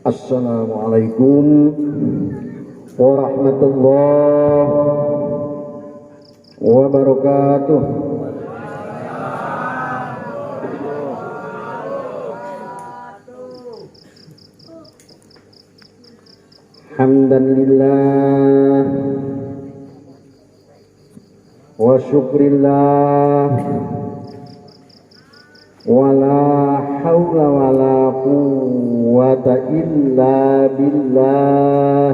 Assalamualaikum warahmatullahi wabarakatuh. Hamdan lillah wa syukrillah wa la hawla wa la quwwata illa billah.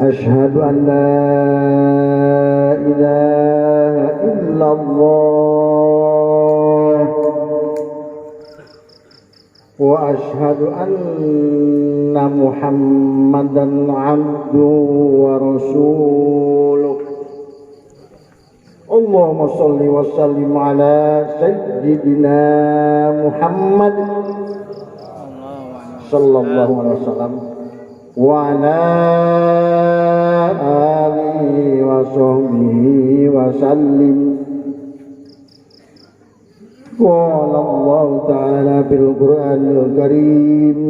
Ashhadu an la ilaha illallah wa ashhadu anna Muhammadan abduhu wa rasuluh. Allahumma salli wa sallim ala sayyidina Muhammad sallallahu alaihi wasallam wa ala alihi wa sahbihi wa sallim. Qala Allah ta'ala bil Qur'anil Karim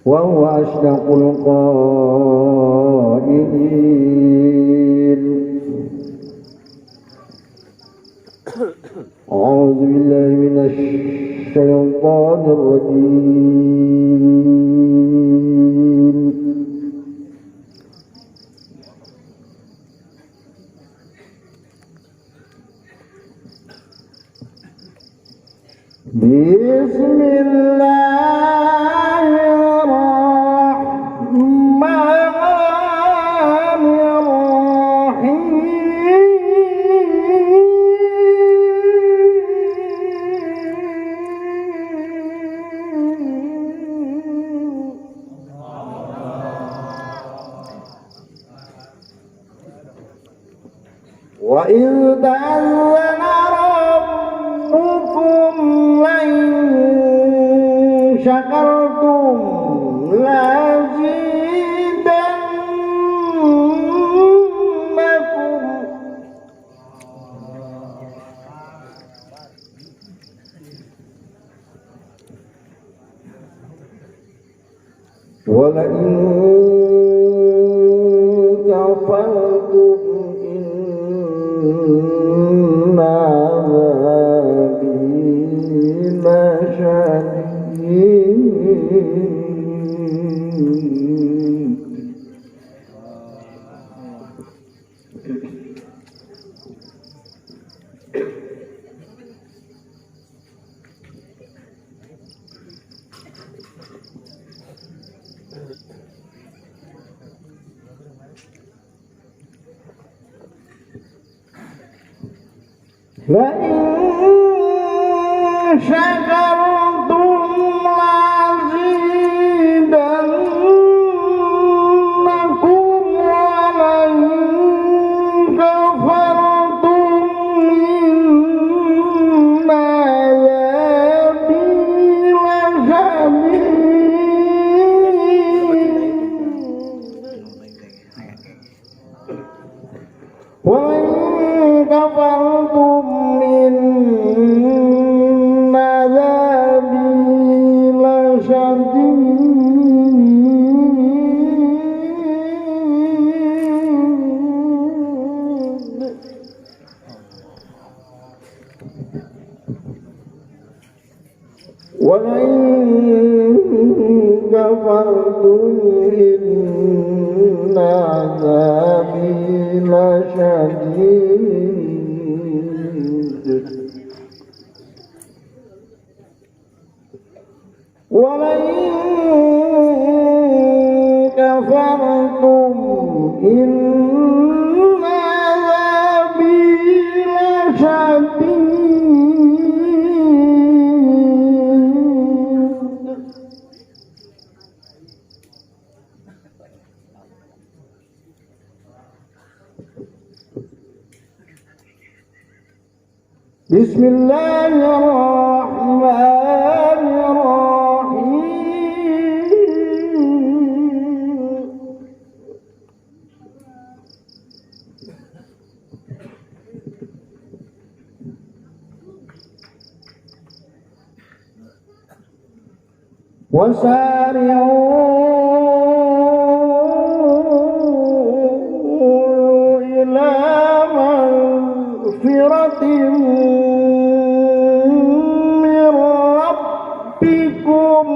wa huwa asdaqul qailin. A'udzu billahi minasy syaithanir rajim. Bismillahirrahmanirrahim. Wa idh ta'azzana rabbukum la'in syakartum lazidannakum wa la'in kafartum inna 'adzabi lasyadid. لئن شكرتم لأزيدنكم ولئن كفرتم إن عذابي لشديد. ولئن كفرتم إن عذابي لشديد. ولئن كفرتم إن عذابي لشديد. ولئن كفرتم إن عذابي لشديد. بسم الله الرحمن الرحيم. وسارعوا إلى مغفرة من ربكم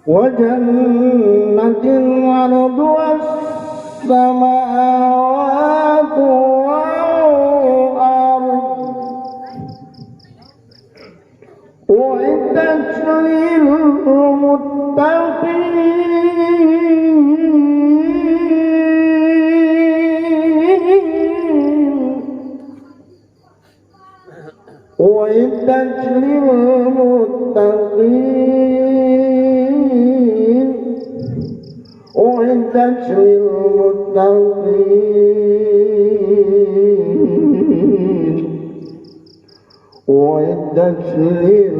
وجنة عرضها السماوات والأرض أعدت للمتقين، أعدت للمتقين، أعدت للمتقين، أعدت للمتقين.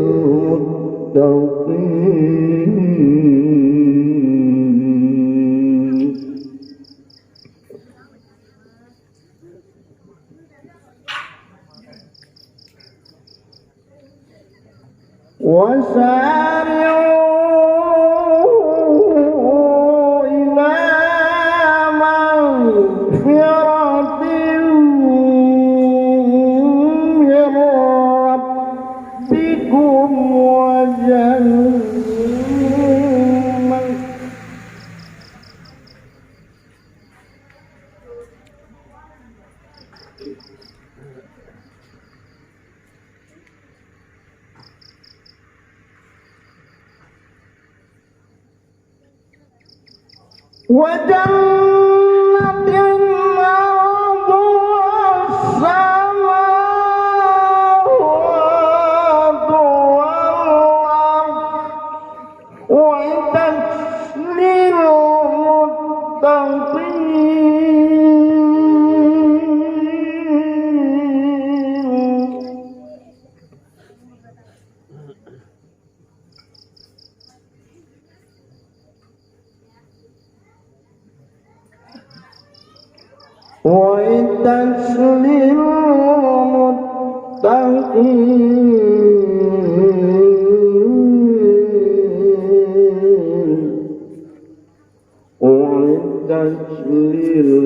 وسارعوا إلى مغفرة من ربكم وجنة وجنة عرضها السماوات والأرض أعدت للمتقين. أعدت للمتقين، أعدت للمتقين.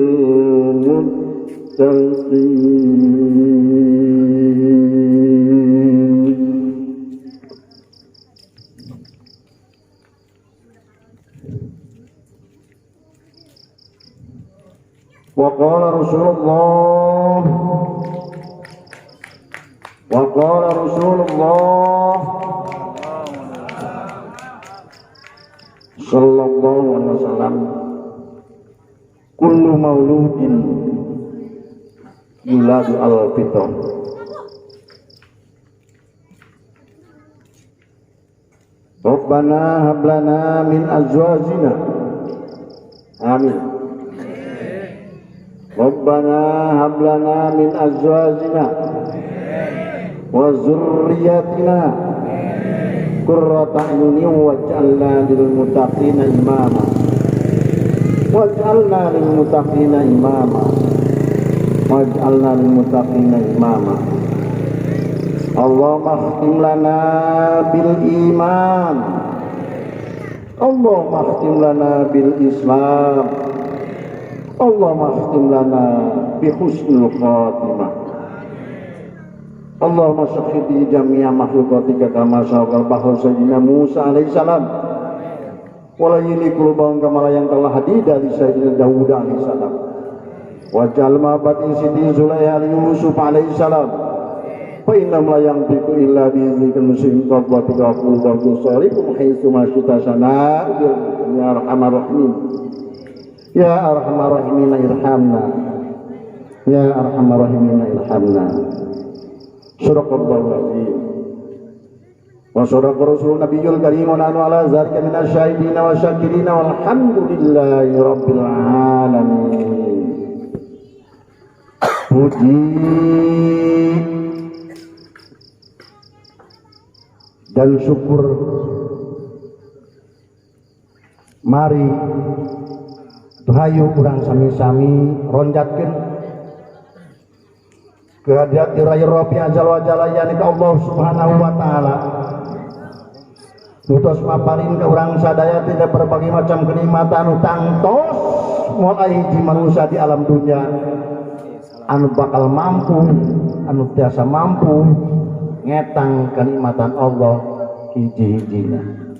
وقال رسول الله، وقال رسول الله صلى الله عليه وسلم: كل مولود يولد على الفطرة. ربنا هب لنا من أزواجنا، آمين. ربنا هب لنا من أزواجنا وذرياتنا قرة أعين واجعلنا للمتقين إماما، واجعلنا للمتقين إماما، واجعلنا للمتقين إماما. اللهم اختم لنا بالإيمان، اللهم اختم لنا بالإسلام، اللهم اختم لنا بحسن الخاتمة. اللهم سخر لي جميع مخلوقاتك كما سخر البحر سيدنا موسى عليه السلام، ولين قلوبهم كما لينت الحديد لسيدنا داود عليه السلام، واجعل محبتي سيدي زليخا ليوسف عليه السلام، فإنهم لا ينطق إلا بإذنك المسلم قبضتك وقلوبهم تصرفهم حيث ما شئت سناء يا أرحم الراحمين، يا أرحم الراحمين ارحمنا، يا أرحم الراحمين ارحمنا. صدق الله العظيم وصدق رسول النبي الكريم ونحن على ذلك من الشاهدين والشاكرين والحمد لله رب العالمين. Puji dan syukur Mari hayu urang sami-sami ronjatkeun kehadirat Irahi Rabbi azza wa jalla yani ka Allah Subhanahu wa taala. Nutos maparin ke urang sadaya tidak berbagai macam kenikmatan anu tangtos moal aya hiji manusia di alam dunia anu bakal mampu, anu tiasa mampu ngetang kenikmatan Allah hiji-hijina.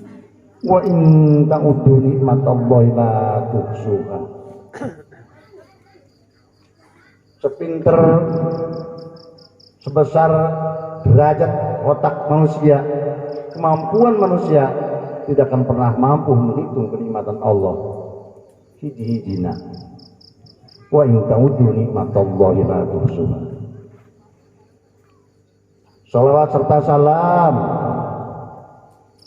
Wa in ta'uddu nikmatallahi la tuhsuha. Sepinter sebesar derajat otak manusia, kemampuan manusia tidak akan pernah mampu menghitung kenikmatan Allah hiji-hijina. Wa in ta'uddu nikmatallahi la tuhsuha. Salawat serta salam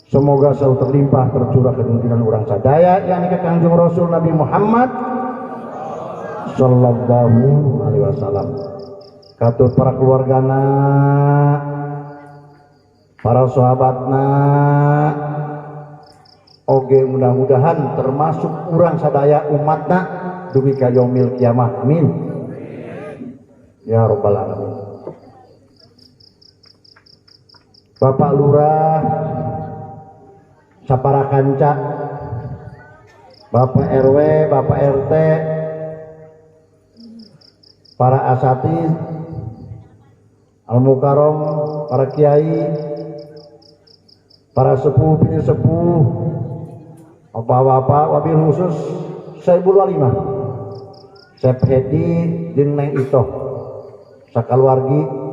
semoga selalu terlimpah tercurah ke junjungan urang sadaya yakni ke Kangjeng Rasul Nabi Muhammad sallallahu alaihi wasallam. Katut para keluargana, para sahabatna, oge mudah-mudahan termasuk urang sadaya umatna dugi ka yaumil kiamah. Amin ya rabbal alamin. Bapak Lurah sapara kanca, Bapak RW, Bapak RT, para asatid, al-mukarram, para kiai, para sepuh, bini sepuh, bapak-bapak, wabil khusus Saibul Walimah, Sep Hedi jeung Neng Itoh sakaluargi,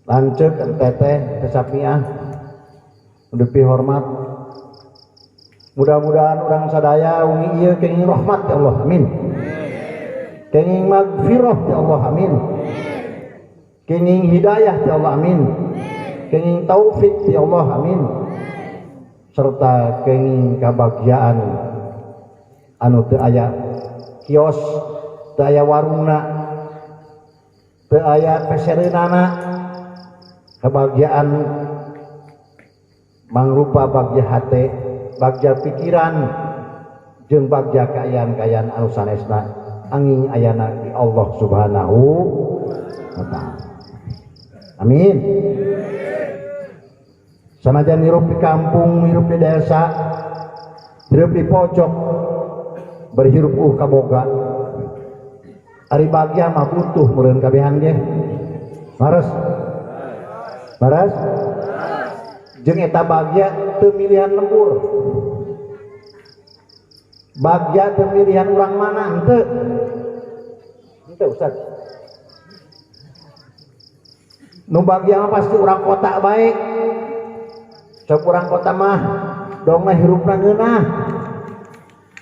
lanceuk teteh kesapiah, udupi hormat. Mudah-mudahan urang sadaya wengi ieu kenging rahmat ya Allah, amin. Kenging magfirah ya Allah, amin. Kenging hidayah ya Allah, amin. Kenging taufik ya Allah, amin. Serta kenging kebahagiaan anu teu aya kios, teu aya warungna, teu aya pesereunana, kebahagiaan mangrupa bagja hate, bagja pikiran, jeung bagja kaayaan-kaayaan anu sanesna angin ayana di Allah Subhanahu wa taala. Amin. Sanajan hirup di kampung, hirup di desa, hirup di pojok, berhirup kaboga. Ari bagja mah butuh meureun kabehan ge. Mares? Mares? Jeung eta bagja teu milihan lembur. Bagja teu milihan urang mana henteu. Henteu Ustaz. Nu bagja mah pasti urang kota bae. Sok urang kota mah dongna hirupna ngeunah.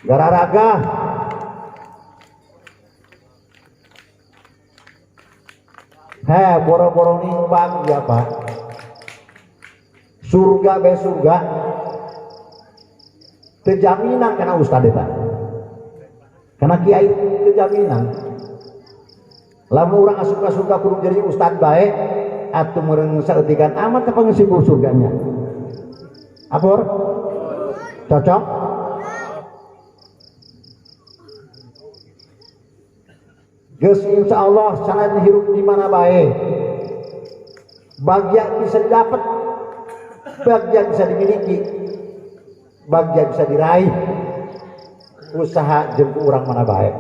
Gararaga. Heh, boro-boro ning bagja, Pak. Surga be surga. Teu jaminan kana ustad eta. Kana kiai teu jaminan. Lamun urang asup ka surga kudu jadi ustad bae atuh meureun saeutikan amat teh pangesibur surganya. Akur? Cocok? Geus insyaallah sanad hirup di mana bae. Bagja bisa didapat, bagja bisa dimiliki, bagja bisa diraih. Usaha jeung urang mana bae.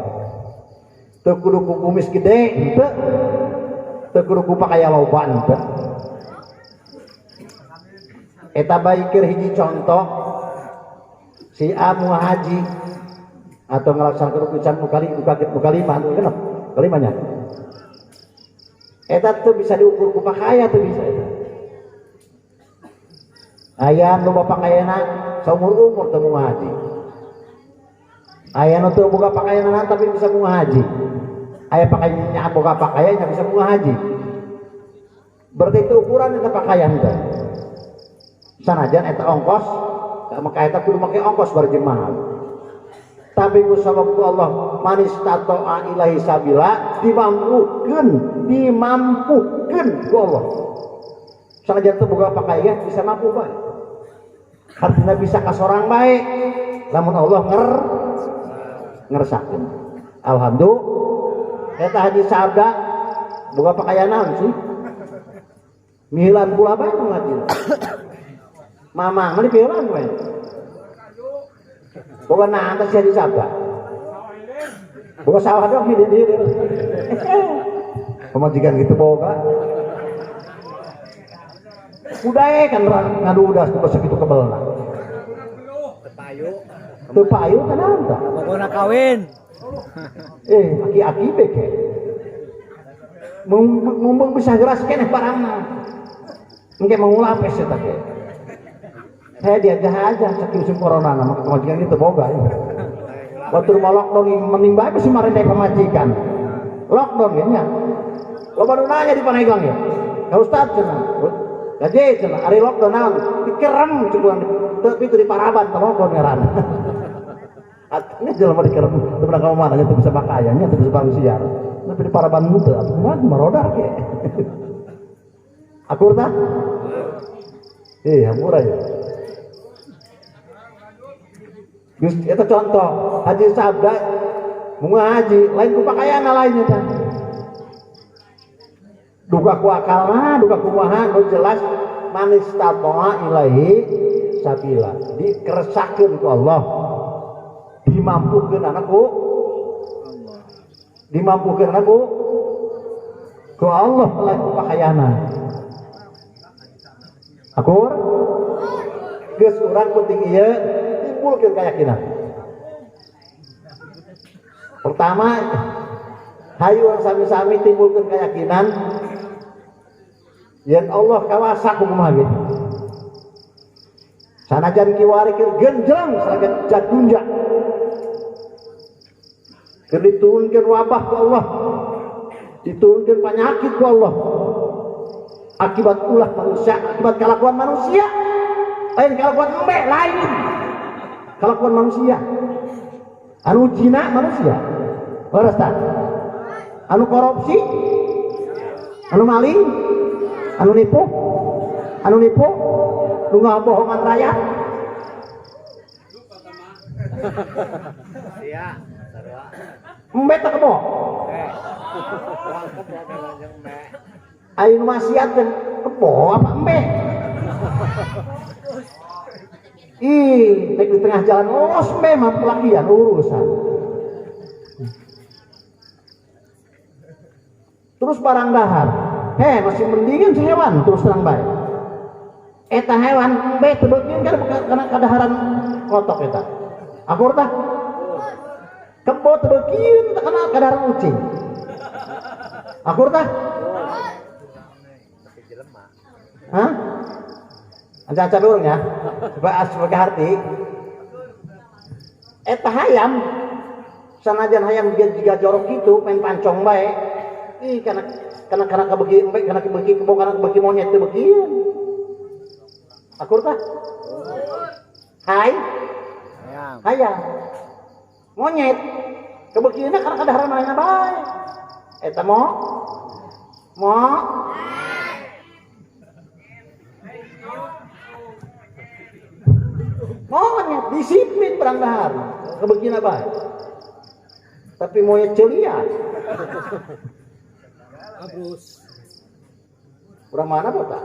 Teu kudu ku kumis gede henteu, teu kudu ku pakaya loba henteu. Eta bae keur hiji contoh si A mau haji atau ngalaksanakeun urusan mukali mukalimah genep kalimahnya. Eta teu bisa diukur ku pakaya, teu bisa eta. Aya nu loba pakaianna saumur-umur teu mau haji. Aya nu teu boga pakaianna tapi bisa mau haji. Aya pakaiannya boga pakaiannya bisa mau haji. Berarti itu ukuran eta pakaian teh. Sanajan eta ongkos, maka eta kudu make ongkos bari jeung mahal. Tapi ku sabab ku Allah manis tatoa ilahi sabila dimampukeun, dimampukeun ku Allah. Sanajan teu boga pakaian bisa mampu bae. Artinya bisa ka sorang bae lamun Allah ngersakeun. Alhamdulillah eta Haji Sabda boga pakaian naon sih? Milan pula bae nu ngaji. Mamang mah dipeulan we. Boga naon teh si Haji Sabda? Boga sawah dong di dieu. Pemajikan gitu boga. Udah kan ngadu udah segitu kebelna. Tepayu. Tepayu kan anta. Pokokna kawin. Aki-aki beke. Mumpung bisa geras keneh barangna. Engke mangulapes eta ge. Saya diajak aja sakieu musim corona na maka pemajikan itu boga ya. Batur mau lockdown mending bae bisi marendai pemajikan. Lockdown ge nya. Loba nu nanya di Paneglang ya. Ka Ustaz cenah. Gaje cenah ari lockdown naon? Dikerem cukuran tapi itu di Paraban teh lockdown ngaranna. Artinya jelema dikerem teu menang ka mana nya teu bisa pakaian nya teu bisa bangsiar. Tapi di Paraban teu atuh mah marodar ge. Akur tah? Hampura ya. Geus eta contoh Haji Sabda bunga haji lain ku pakaian lainnya tah. Duka ku akalna, duka kumaha nu jelas manis tatoa ilahi sabila. Dikeresakeun ku Allah. Dimampukeun anakku. Dimampukeun anakku ku Allah lain ku pakaiana. Akur? Geus urang penting ieu timbulkeun keyakinan. Pertama, hayu urang sami-sami timbulkeun keyakinan yen Allah kawasa kumaha ge. Sanajan kiwari keur genjreng sanajan jadunja. Keur diturunkeun wabah ku Allah. Diturunkeun penyakit ku Allah. Akibat ulah manusia, akibat kelakuan manusia. Lain kelakuan embe lain. Kelakuan manusia. Anu zina manusia. Leres tah? Anu korupsi? Anu maling? Anu nipu? Anu nipu? Nu ngabohongan rakyat? Embe teh kebo. Ayo maksiat teh kebo apa embe? Ih, nek di tengah jalan los memang pelakian urusan. Terus barang dahar. Heh, masih mendingan si hewan terus terang bae. Eta hewan embe teu beukeun kan karena kadaharan kotok eta. Akur tah? Kebo teu beukeun karena kadaharan ucing. Akur tah? Hah? Anca-anca dulu ya. Sebagai hati. Eta hayam sanajan hayam dia juga jorok gitu main pancong bae. Ih, karena kebeki embe, karena kebeki kebo, karena kebeki monyet teu beukeun. Akur tah? Hai. Hayam. Hayam. Monyet kebeukieunna karena kadaharan manehna bae. Eta mo mo monyet disiplin barang dahar kebeukieunna bae. Tapi monyet celia. Abrus. Urang mana bapak?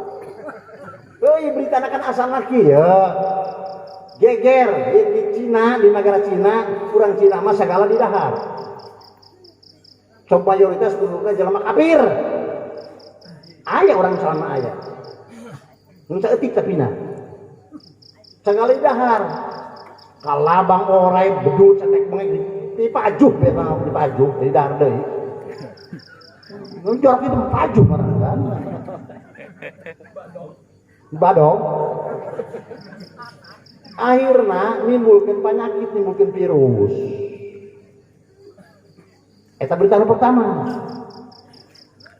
Euy, berita kan asal laki ya. Geger di Cina, di negara Cina, urang Cina mah segala di dahar. Coba mayoritas penduduknya jelema kafir. Aya orang Islam mah aya. Mun saeutik tapina. Segala di dahar. Kalabang orai bedul cetek bengek dipajuh beta dipajuh di dahar deui. Mun jorok itu pajuh marah kan. Badong. Akhirna nimbulkeun penyakit, nimbulkeun virus. Eta berita nu pertama.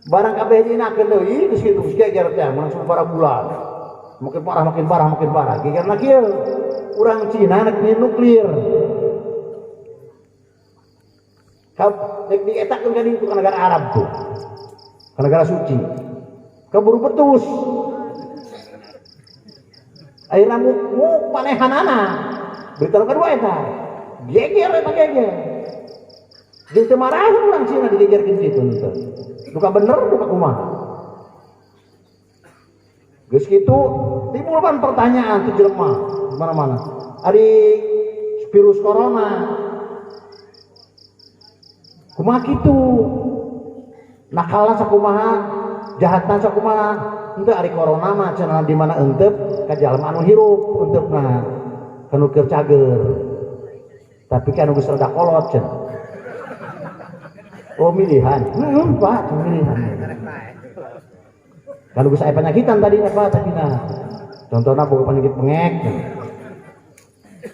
Barang kabeh dinakeun deui geus kitu geus geger teh mun sabaraha bulan. Makin parah, makin parah, makin parah. Gegerna kieu. Urang Cina nek nuklir. Kab nek dietakeun ka ditu ka negara Arab tuh. Ka negara suci. Keburu betus. Akhirna muk panehanana. Berita kedua eta. Geger eta geger. Jeung teu marahan urang Cina digegerkeun kitu henteu. Duka bener duka kumaha. Geus kitu timbul pan pertanyaan ti jelema di mana-mana. Ari virus corona kumaha kitu? Nakalna sakumaha, jahatna sakumaha? Henteu ari corona mah cenah di mana eunteup ka jalma anu hirup eunteup-na. Kanu keur cager. Tapi kan geus rada kolot cenah. Oh milihan. Heeh, Pak, milihan. Kalau geus aya penyakitan tadi Pak tadina. Contohna boga penyakit bengek.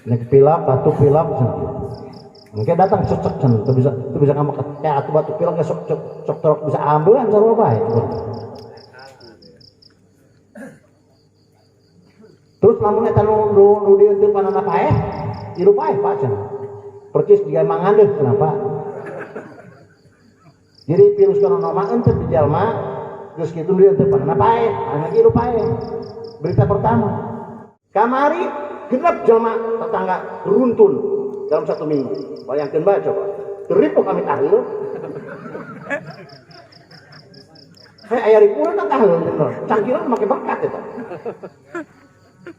Penyakit pilek, batuk pilek cenah. Mungkin datang cecek cenah, teu bisa ngamak ya atuh batuk pilek ge sok sok torok bisa ambean sarua bae. Terus lamun eta nu nu dieunteupanana paeh, hirup paeh Pak cenah. Percis jiga mangan deuh cenah Pak. Jadi virus corona mah eunteup di jalma, geus kitu dieunteupanana paeh, anu hirup paeh. Berita pertama. Kamari genep jalma tetangga runtun dalam 1 minggu. Bayangkeun bae coba. Teripuh kami tahlil. Hei aya ripuhan tahlil bener. Cangkiran make berkat eta.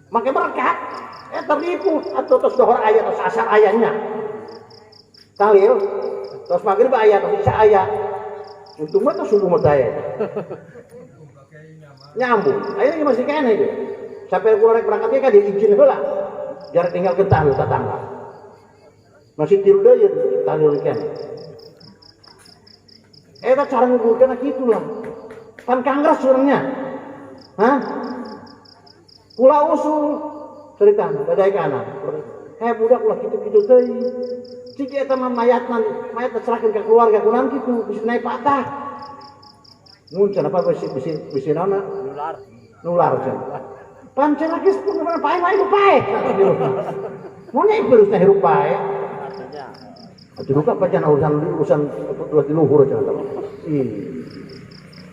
Make berkat eta ripuh atuh tos dohor aya tos asar ayanya. Tahlil tos magrib aya tos isya aya. Untung mah tos subuh mah teh. Nyambung. Aya ge masih keneh ge. Sampai kula rek berangkat ge ka diizin heula. Biar tinggal ke tahlil tetangga. Masih tilu deui tahlil keneh. Eta cara ngugurkeun kitu lah. Pan kangres urangnya. Hah? Kula usul cerita dadaekana. Budak ulah kitu-kitu teuing. Cik eta mah mayatna, mayat diserahkeun ka keluarga kunaon kitu, bisi naik patah. Mun cenah apa bisi naonna? Nular. Nular cenah. Pan cenah geus pun mana paeh wae nu paeh. Mun nya virus teh hirup paeh. Atuh duka pacan urusan urusan di luhur cenah teh. Ih.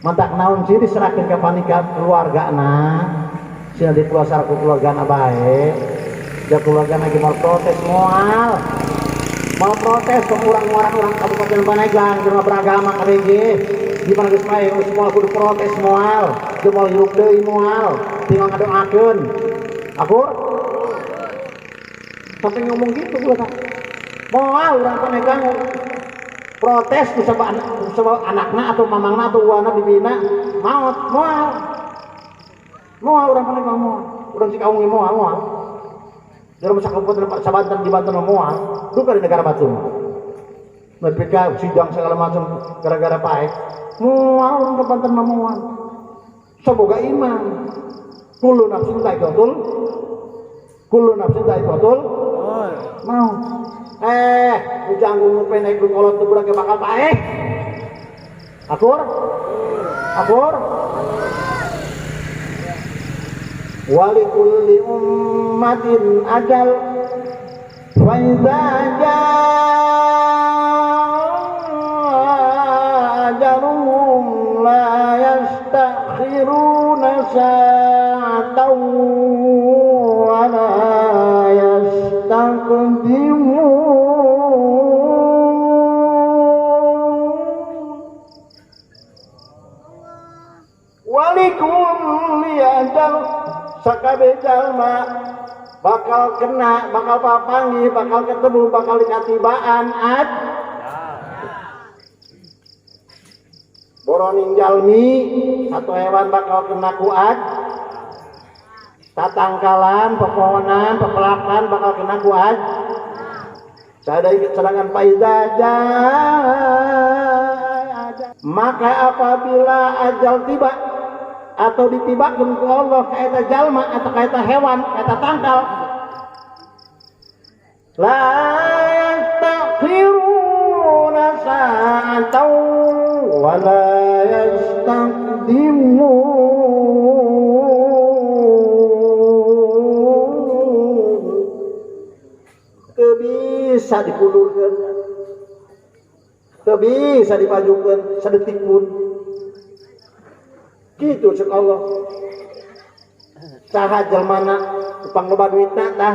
Mantak naon sih diserahkeun ka panika keluargana. Sia dipulasara ku keluargana bae. Da keluargana ge moal protes moal. Moal protes ke urang-urang urang Kabupaten Pandeglang jeung beragama KBG. Di mana geus paeh geus moal kudu protes moal. Jeung moal hirup deui moal. Tinggal ngadoakeun. Akur? Sampai ngomong gitu gua tak. Moal urang Pandeglang protes ku sabab anakna atau mamangna atau uana bibina maot moal. Moal urang Pandeglang moal. Urang Cikaung ge moal moal. Dalam masa kabupaten Sabanten di Banten moal, duka di negara Batur. Mereka sidang segala macam gara-gara paeh. Moal urang ke Banten mah moal. Saboga iman. Kullu nafsin dha'iqatul. Kullu nafsin dha'iqatul. Mau. Ujang ngupe naik kolot teu budak ge bakal paeh. Akur? Akur? Walikulli ummatin ajal fa idza jaa ajaluhum la yastakhiruna sa'atan wa la yastaqdimun. Walikulli ajal sakabeh jalma bakal kena, bakal papanggih, bakal ketemu, bakal dikatibaan ad. Boroning jalmi satu hewan bakal kena ku ad. Tatangkalan, pepohonan, pepelakan bakal kena ku ad. Sedangkan faiza jaa, maka apabila ajal tiba atau ditibakeun ku Allah ka eta jalma atau ka eta hewan, ka eta tangkal, la yastakhiruna sa'atan wa la yastaqdimun. Teu bisa dikundurkeun, teu bisa dipajukeun sadetik pun. Gitu cek Allah. Saha jelmana Nupang loba duitna tah,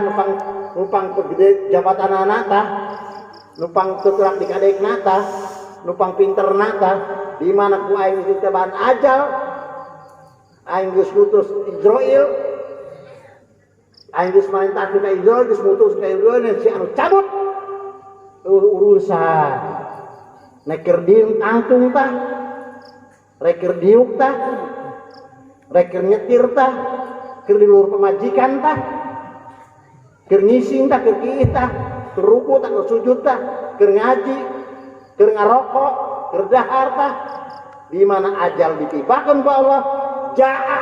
nupang gede jabatanana tah, nupang tuturak di kadekna tah, nupang pinterna tah, di mana ku aing ditebaan ajal, aing geus ngutus Izrail, aing geus marintahkeun ka Izrail, geus ngutus ka Izrail si anu cabut urusan. Neker dieu tangtung tah, reker diuk tah, reker nyetir tah, keur di luhur pamajikan tah, keur ngising tah, keur kiih tah, keur ruku tah, keur sujud tah, keur ngaji, keur ngarokok, keur dahar tah, di mana ajal ditibakeun ku Allah, jaa.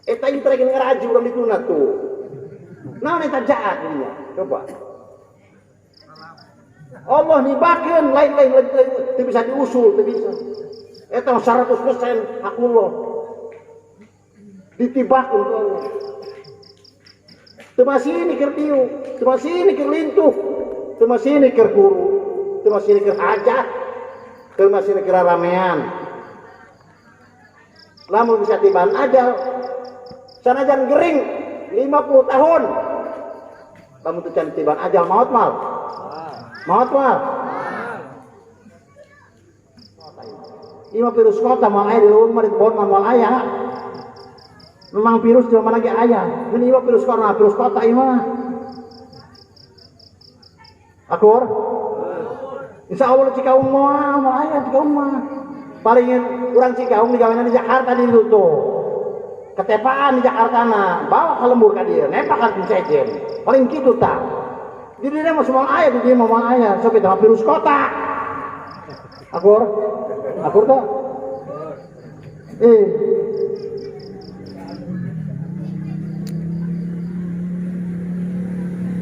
Eta ieu teh ngaraji urang dituna tuh. Naon eta jaa dinya? Coba. Allah nibakeun lain-lain teu bisa diusul, teu bisa. Eta 100% hak Allah. Ditibakeun ku Allah. Teu masih ini keur diuk, teu masih ini keur lintuh, teu masih ini keur guru, teu masih ini keur hajat, teu masih ini keur ramean. Lamun bisa tibaan ajal, sanajan gering 50 tahun, lamun teu can tibaan ajal maot mal. Maot mal. Ieu mah virus kota moal aya di leuweung mah di kebon mah moal aya. Memang virus di mana lagi aya. Ini ieu virus corona, virus kota ieu mah. Akur? Insya Allah Cikaung moal, moal aya Cikaung mah. Paling urang Cikaung digawenan di Jakarta di ditu tuh. Ketepaan di Jakarta na, bawa ka lembur ka dieu, nepak ka sejen. Paling kitu tah. Di dieu mah moal aya, di dieu mah moal aya, sok eta virus kota. Akur? Akur teh?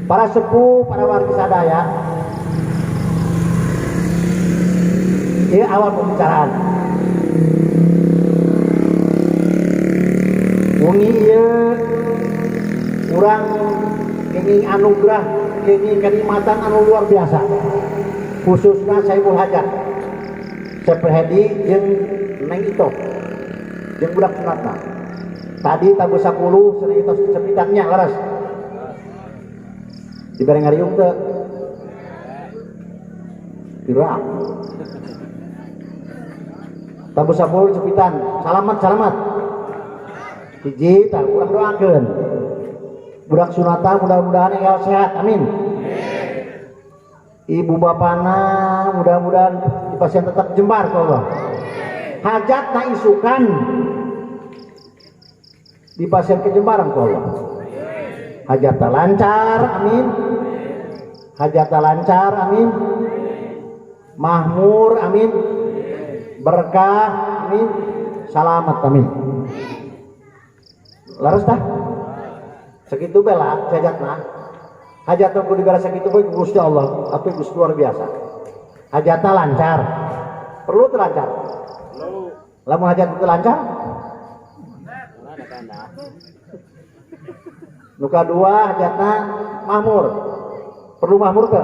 Para sepuh, para warga sadaya, ini awal pembicaraan. Wengi ieu urang kenging anugerah, kenging kenikmatan anu luar biasa. Khususnya Saiful Hajat, Saiful Hedi jeung Neng Ito, jeung budak sunatna. Tadi tabuh 10 cenah itu cepitannya leres. Dibere ngariung teu? Pirang. Tabuh 10 cepitan, salamat salamat. Hiji tah urang doakeun. Budak sunatan mudah-mudahan enggal sehat, amin. Ibu bapana mudah-mudahan pasien tetap jembar ku Allah. Hajat na isukan di pasien kejembaran ku Allah. Hajat lancar, amin. Hajat lancar, amin. Mahmur, amin. Berkah, amin. Salamat, amin. Laras tah? Segitu bela hajatna. Hajat kudu dibela sakitu bae ku Gusti Allah, atuh geus luar biasa. Hajatna lancar. Perlu teu lancar? Perlu. Lamun hajat teu lancar? Nu kadua hajatna mahmur. Perlu mahmur teu?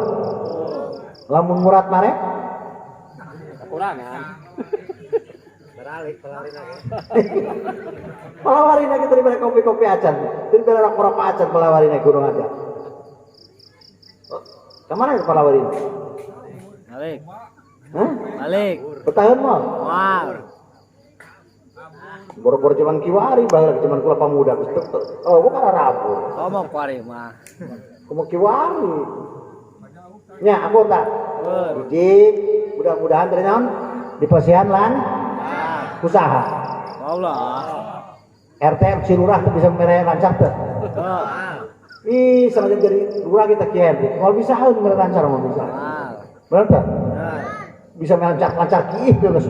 Lamun murad mare? Kekurangan. Beralih, pelari lagi. Pelawari lagi daripada kopi-kopi acan, daripada rokok-rokok acan pelawari naik gunung aja. Kemana itu pelawari? Balik. Hah? Balik. Bertahun mau? Wow. Boro-boro zaman kiwari, bahkan zaman kula pamuda. Oh, bukan Rabu. Ngomong kuari mah. Ngomong kiwari. Nya, aku tak. Hiji, mudah-mudahan dari naon? Di pasian lan usaha. Allah. RT si lurah tuh bisa mere lancar tuh. Ih, sengaja jadi lurah kita kian. Mau bisa harus mere lancar mau bisa. Benar tak? Bisa melancar-lancar kiih terus.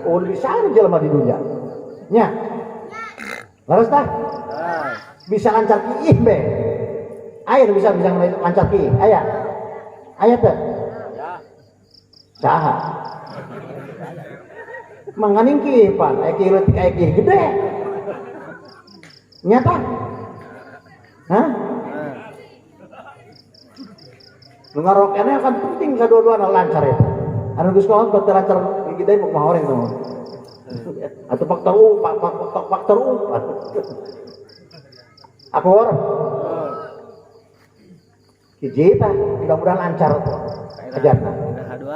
Oh, bisa jelema di dunia. Nya. Laras tah? Bisa lancar kiih be. Aya bisa lancar kiih. Aya. Aya teh. Saha? Manganing kiih pan, aya kiih leutik aya kiih gede. Nyata? Hah? Nu ngarok ene kan penting sadua-duana lancar eta. Anu geus kolot bakal lancar gede mah kumaha oreng tuh. Atau faktor U, faktor U. Akur? Hiji tah, mudah-mudahan lancar hajatna.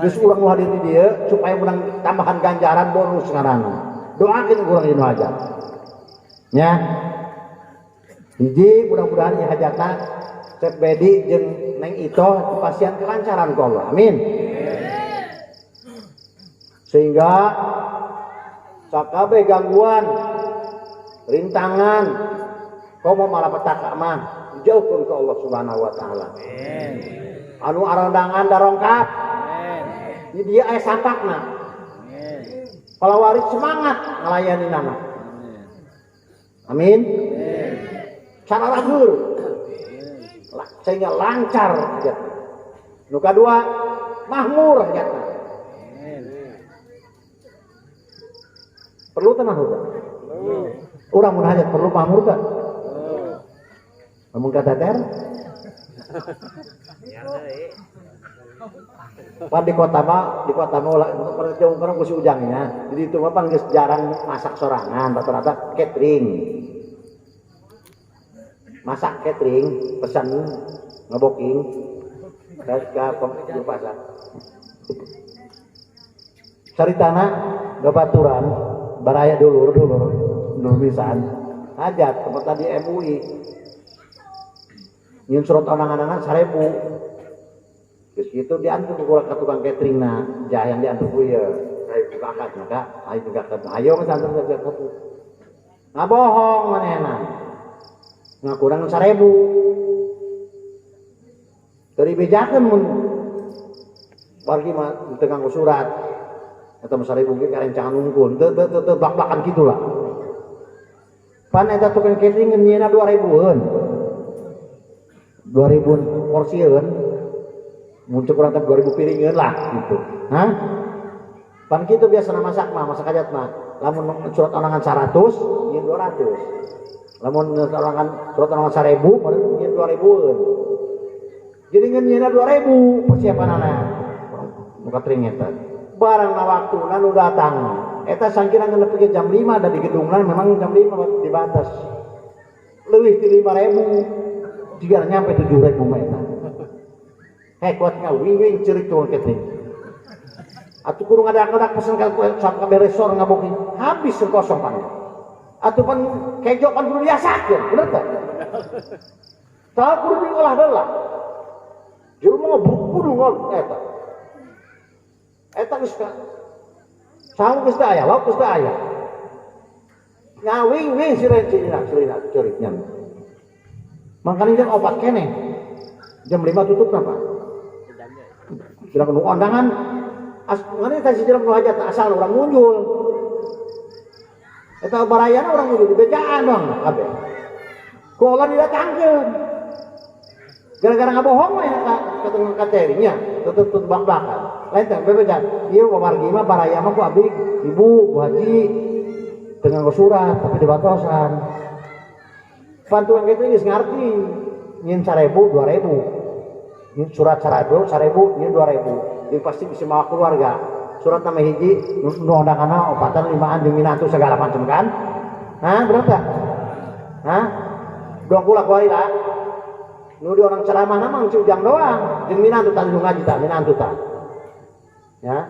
Geus urang nu hadir di dieu supaya menang tambahan ganjaran bonus ngaranna. Doakeun urang ieu hajat. Nya. Hiji mudah-mudahan ieu hajatna Cep Bedi jeung Neng Itoh dipasihan kelancaran ku Allah. Amin. Sehingga sakabeh gangguan, rintangan, komo malapetaka mah dijauhkeun ke Allah Subhanahu wa taala. Anu arondangan darongkap. Di dia aya sampakna. Kalau waris semangat ngelayanin anak. Amin. Cara ragur sehingga lancar hajatna. Nu kadua mahmur hajatna. Perlu teh mahmur? Urang mun hajat perlu mahmur teh? Lamun kateter? Pan di kota mah ulah jauh kana ku si Ujangnya. Jadi itu mah pan geus jarang masak sorangan, rata-rata catering. Masak catering, pesan ngeboking ke pasar. Saritana gabaturan baraya dulur pisan. Hajat tempat tadi MUI. Nyieun surat onang-onangan 1000. Terus gitu diantar ku tukang catering na, jayang diantar ku ieu. Ayo kakak maka, ayo kakak, ayo ngantar saja ka. Ngabohong manehna. Ngakurang 1000. Dari bejakeun mun wargi mah teu nganggo surat. Eta mah 1000 ge karencangan unggul. Teu teu teu bak-bakan kitu lah. Pan eta tukang catering nyieunna 2000-eun. 2000 porsieun. Muncul kurang teh 2000 piringeun lah gitu. Hah? Pan kitu biasana masak mah, masak hajat mah. Lamun surat onangan 100, nyieun 200. Lamun surat onangan 1000, nyieun 2000-eun. Jadi nyieunna 2000 persiapanana. Nu catering eta. Barang na waktuna nu datang. Eta sangkira nepi ke jam 5 da di gedungna memang jam 5 dibatas. Leuwih ti 5000, jigana nyampe 7000 mah eta. Hekot ngawing-wing ceurik tukang catering. Atuh kudu ngadak-ngadak pesen ka sampe resor ngaboking. Habis kosong pan. Atuh pan kejo pan kudu diasakeun, bener teh? Tah kudu diolah heula. Jelema kudu ngol eta. Eta geus sangu geus teu aya, lauk geus teu aya. Ngawing-wing si rencina ceurik nya. Mangkana jam 4 keneh. Jam 5 tutup napa? Sedangkan nu ondangan ngene teh si jelema nu hajat asal urang muncul. Eta barayana urang muncul di bejaan doang kabeh. Ku Allah didatangkeun. Gara-gara ngabohong mah ya ka tukang cateringnya, tutup bak-bakan. Lain teh bebeja, ieu wargi mah baraya mah ku abdi ibu, bu haji teu nganggo surat tapi dibatosan. Pan tukang catering geus ngarti, nyieun 1000, 2000. Ini surat 1000, 1000, ini 2000. Jadi pasti bisa mawa keluarga. Surat nama hiji, nu ondanganna opatan, limaan, jeung minantu segala macam kan? Hah, bener teh? Hah? Dong kula kuari lah. Nu di orang ceramah mah si Ujang doang, jeung minantu tah nu ngaji tah, minantu tah. Ya.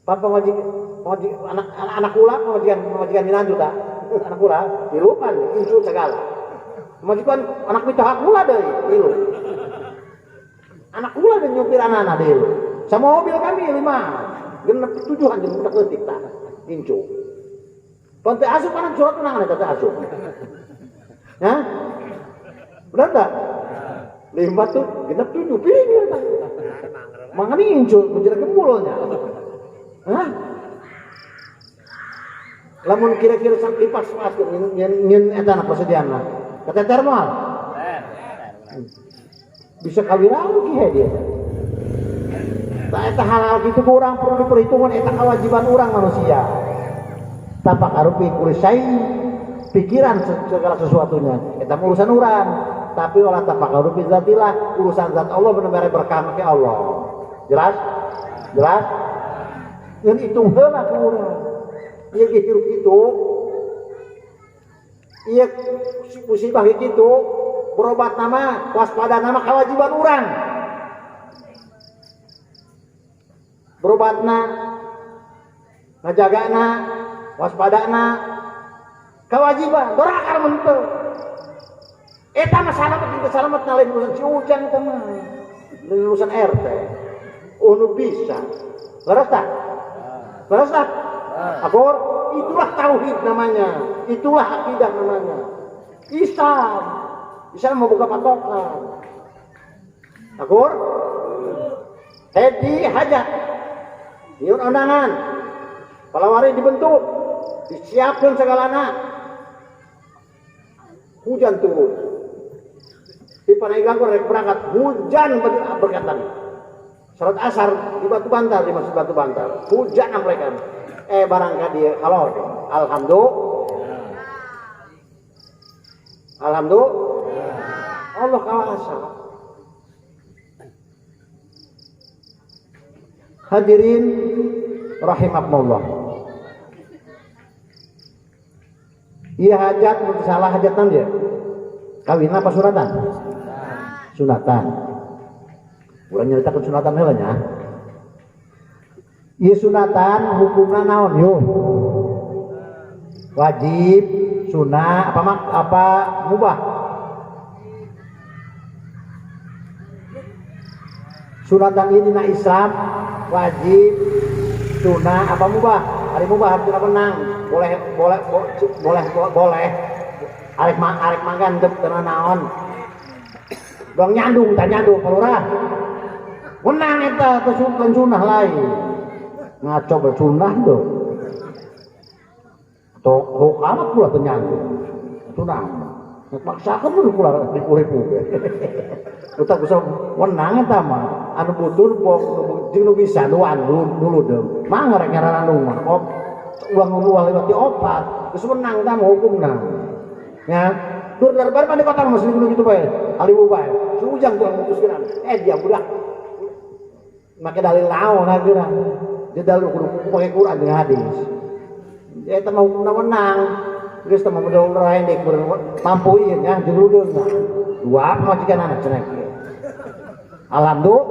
Pan pengojik anak kula pemajikan minantu tah. Anak kula dilupan incu segala. Pemajikan anak mitoha kula deui tilu. Anak kula dan nyupir anak-anak dulu. Sama mobil kami 5, genep 7 anjing budak leutik tah. Incu. Pan teu asup anak surat undangan eta teu asup. Hah? Benar tak? 5 tuh genep 7 piring eta. Mangani incu menjadi kemulnya. Hah? Lamun kira-kira sampai pas nyen eta na persediaan. Kata termal. Bisa kawirau kieu dia. Tah eta hal-hal kitu ku urang perlu diperhitungkan eta kewajiban urang manusia. Tapak arupi kulisai pikiran segala sesuatunya eta urusan urang, tapi olah tapak arupi zatilah urusan zat Allah bener-bener berkah ke Allah. Jelas? Jelas? Ngan hitung heula ku urang. Ieu ge hirup kitu. Iya musibah gitu berobat nama waspada nama kewajiban orang. Berobatna ngajagana waspadana kewajiban dorakar mentu. Eta mah salamet teu salamet lain urusan si Ujang eta mah. Lain urusan RT. Oh nu bisa. Leres tak? Leres tak? Akur, itulah tauhid namanya. Itulah akidah namanya. Islam. Islam mau buka patokan. Akur? Hedi hajat. Nyieun undangan. Palawari dibentuk, disiapkan segalana. Hujan turun. Di Panaigang rek berangkat, hujan berkatan. Salat asar di Batu Bantar, di Masjid Batu Bantar. Hujan mereka. Barangka dia halor. Alhamdulillah. Alhamdulillah. Allah kawasa. Hadirin rahimakumullah. Iya hajat salah hajatan dia. Kawin apa sunatan? Sunatan. Urang nyaritakeun sunatan heula nya. Ieu sunatan hukumna naon yo? Wajib, sunah, apa apa mubah? Sunatan ini na Islam wajib, sunah apa mubah? Hari mubah harus menang. Boleh boleh boleh boleh. Arek arek makan teu naon. Dong nyandung tak nyandung palurah. Menang eta teu sunah lain. Ngaco bersunah tuh. Tok amat pula teu nyandung. Sunah. Paksakeun mun kula dipuripu ge. Utak bisa menang eta mah. Anu butuh jeung nu bisa duan dulu deung. Mah rek ngaranung mah. Uang uang lewat di opat. Geus menang tah hukumna. Ya, dur darbar mah di kota mah kudu kitu bae. Aliwu bae. Si Ujang tuh mutuskeun. Dia budak. Make dalil naon ageuna. Dia dalil kudu pake Quran jeung hadis. Eta mah hukumna menang. Geus teh mah modal raendek mampu ieu nya jeung ludeung. Dua majikan anak cenah kieu. Alhamdulillah.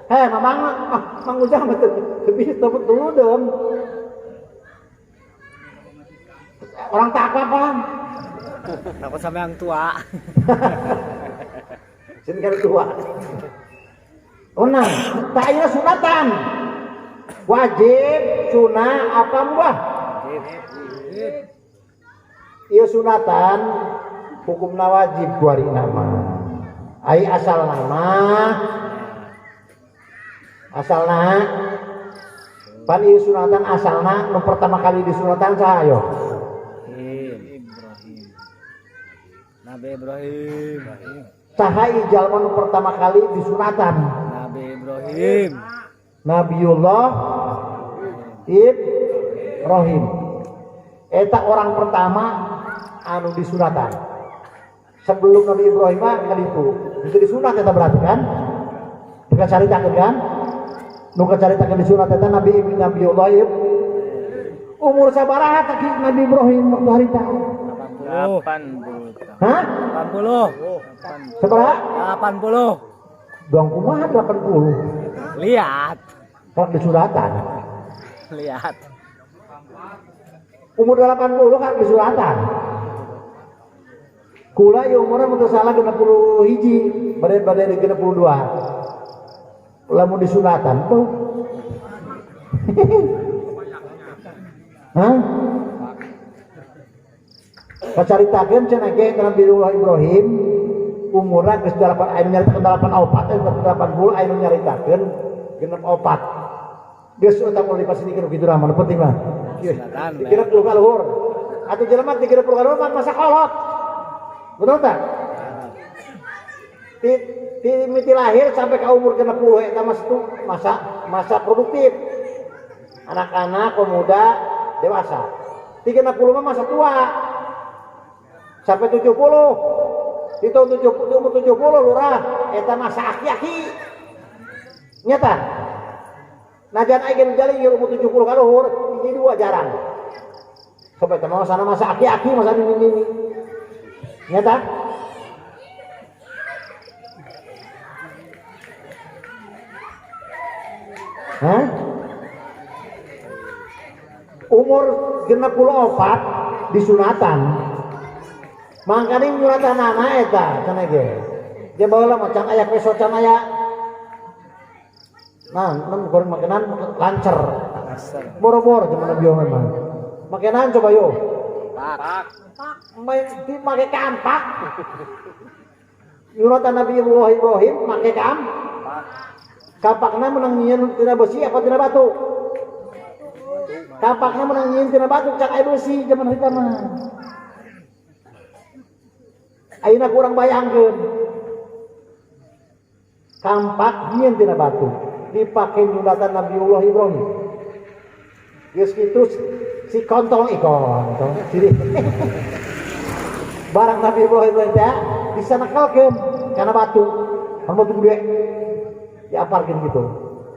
Heh, mamang Mang Ujang mah teu bisa ludeung. Orang tak apa-apa. Takut sama yang tua. Sini kan tua. Nah, tak iya sunatan. Wajib, sunah, apa mubah? Iya sunatan, hukumna wajib kuari nama. Ai asal nama, asalna, pan iya sunatan asalna, nu pertama kali disunatan saha yo? Nabi Ibrahim. Saha jalma nu pertama kali disunatan? Nabi Ibrahim. Nabiullah Ibrahim. Eta orang pertama anu disunatan. Sebelum Nabi Ibrahim mah kan itu. Itu disunat eta berarti kan? Bukan caritakeun kan? Nu kacaritakeun disunat eta Nabi Nabiullah Ibrahim. Umur sabaraha teh Nabi Ibrahim waktu harita? 80. Hah? 80. Sabaraha? 80. Dong kumaha 80? Lihat. Kok disuratan? Lihat. Umur 80 kan disuratan. Kula ieu umurna mun teu salah 61, bade-bade 62. Lamun disunatan tuh. Hah? Kacaritakeun cenah ge Nabiullah Ibrahim umurna geus 8 aya nyaritakeun 84 80 aya nyaritakeun 64. Geus eta mun dipasindikeun kitu mah nu penting mah. Dikira puluh ka luhur. Atuh jelema dikira puluh ka luhur mah masa kolot. Betul tak? Ti miti lahir sampai ka umur 60 eta masa masa produktif. Anak-anak, pemuda, dewasa. 30 mah masa tua. Sampai 70. Di tahun 70, umur 70 lurah eta masa aki-aki. Nyata. Najan aing jali umur 70 ka luhur, hiji dua jarang. Sampai teman sana masa aki-aki masa nini-nini. Nyata? Hah? Umur 64 disunatan. Mangkane nyunatan anak eta cenah ge. Dia baheula mah can aya peso can aya. Nah, nem goreng makanan lancar. Boro-boro zaman Nabi Muhammad. Makanan coba yo. Pak. Main di make kampak. Nyunatan Nabi Ibrahim make kampak. Kapakna menang nyieun tina besi apa tina batu? Kapakna menang nyieun tina batu cak aya besi zaman harita mah. Ayeuna kurang bayangkeun. Kampak nyieun tina batu dipake nyunatan Nabiullah Ibrahim. Geus kitu si kontol kontol sini. Barang Nabi Ibrahim teh bisa nekelkeun kana batu. Kan batu gede. Diaparkeun gitu.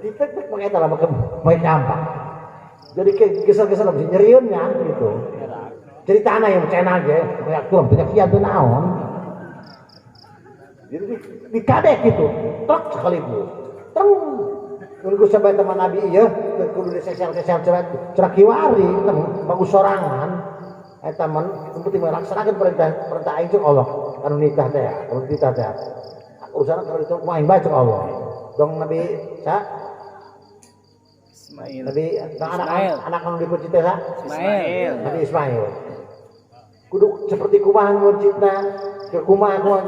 Ditek-tek pakai eta lah pakai kampak. Jadi geser-geser bisa nyerieun nya gitu. Ceritana yang cenah ge, kayak tuh banyak kian tuh naon. Jadi dikadek gitu, truk sekaligus. Teng. Tunggu sampai teman Nabi ieu kudu disesel-sesel cerak kiwari teng bagus sorangan. Eta mun penting melaksanakeun perintah aing jeung Allah anu nikah teh, anu nikah teh. Urusan kalau itu kumaha aing bae jeung Allah. Dong Nabi sa Ismail. Nabi anak anu dipuji teh sa Ismail. Nabi Ismail. Kudu seperti kumaha ngucitna, ke kumaha kumaha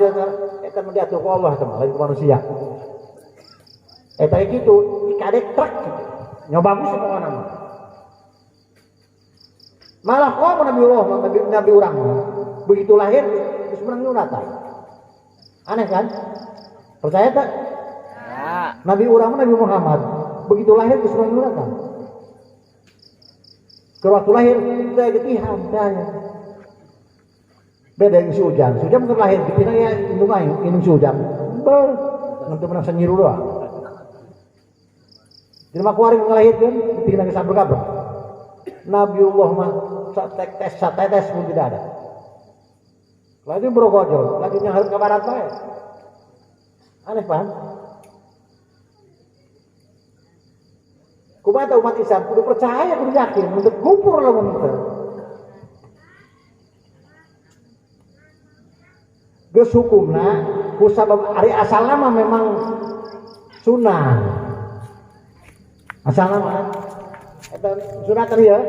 eta mah diatur ku Allah teh lain ku manusia. Eta kitu dikadek truk gitu. Nya bagus pokona mah. Malah kok Nabi Allah, Nabi urang begitu lahir geus menang nyunatan. Aneh kan? Percaya tak? Ya. Nabi urang Nabi Muhammad begitu lahir geus menang nyunatan. Ke waktu lahir teh getihan tanya. Beda yang si Ujang. Si Ujang mungkin lahir getihan ya indung aing, indung si Ujang. Ber, nanti menang senyiru doang. Jadi mah kuari ngelahirkeun getihan geus sabrek-sabrek. Nabiullah mah satetes satetes pun tidak ada. Laju brogojol, laju nyahar ke barat bae. Aneh paham? Kumaha umat Islam kudu percaya, kudu yakin, untuk kumpul lamun teu. Geus hukumna ku sabab ari asalna mah memang sunnah. Asalna mah eta sunah tadi ya.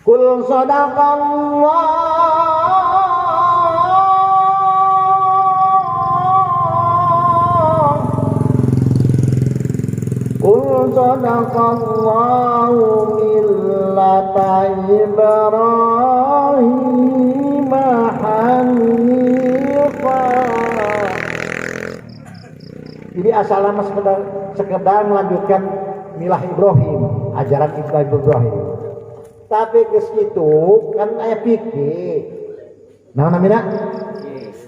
Kul sadaqallah Kul sadaqallahu millata Ibrahim hanifa. Jadi asalnya mah sekedar melanjutkan milah Ibrahim, ajaran Ibrahim. Tapi geus kitu kan aya fikih. Naon namina?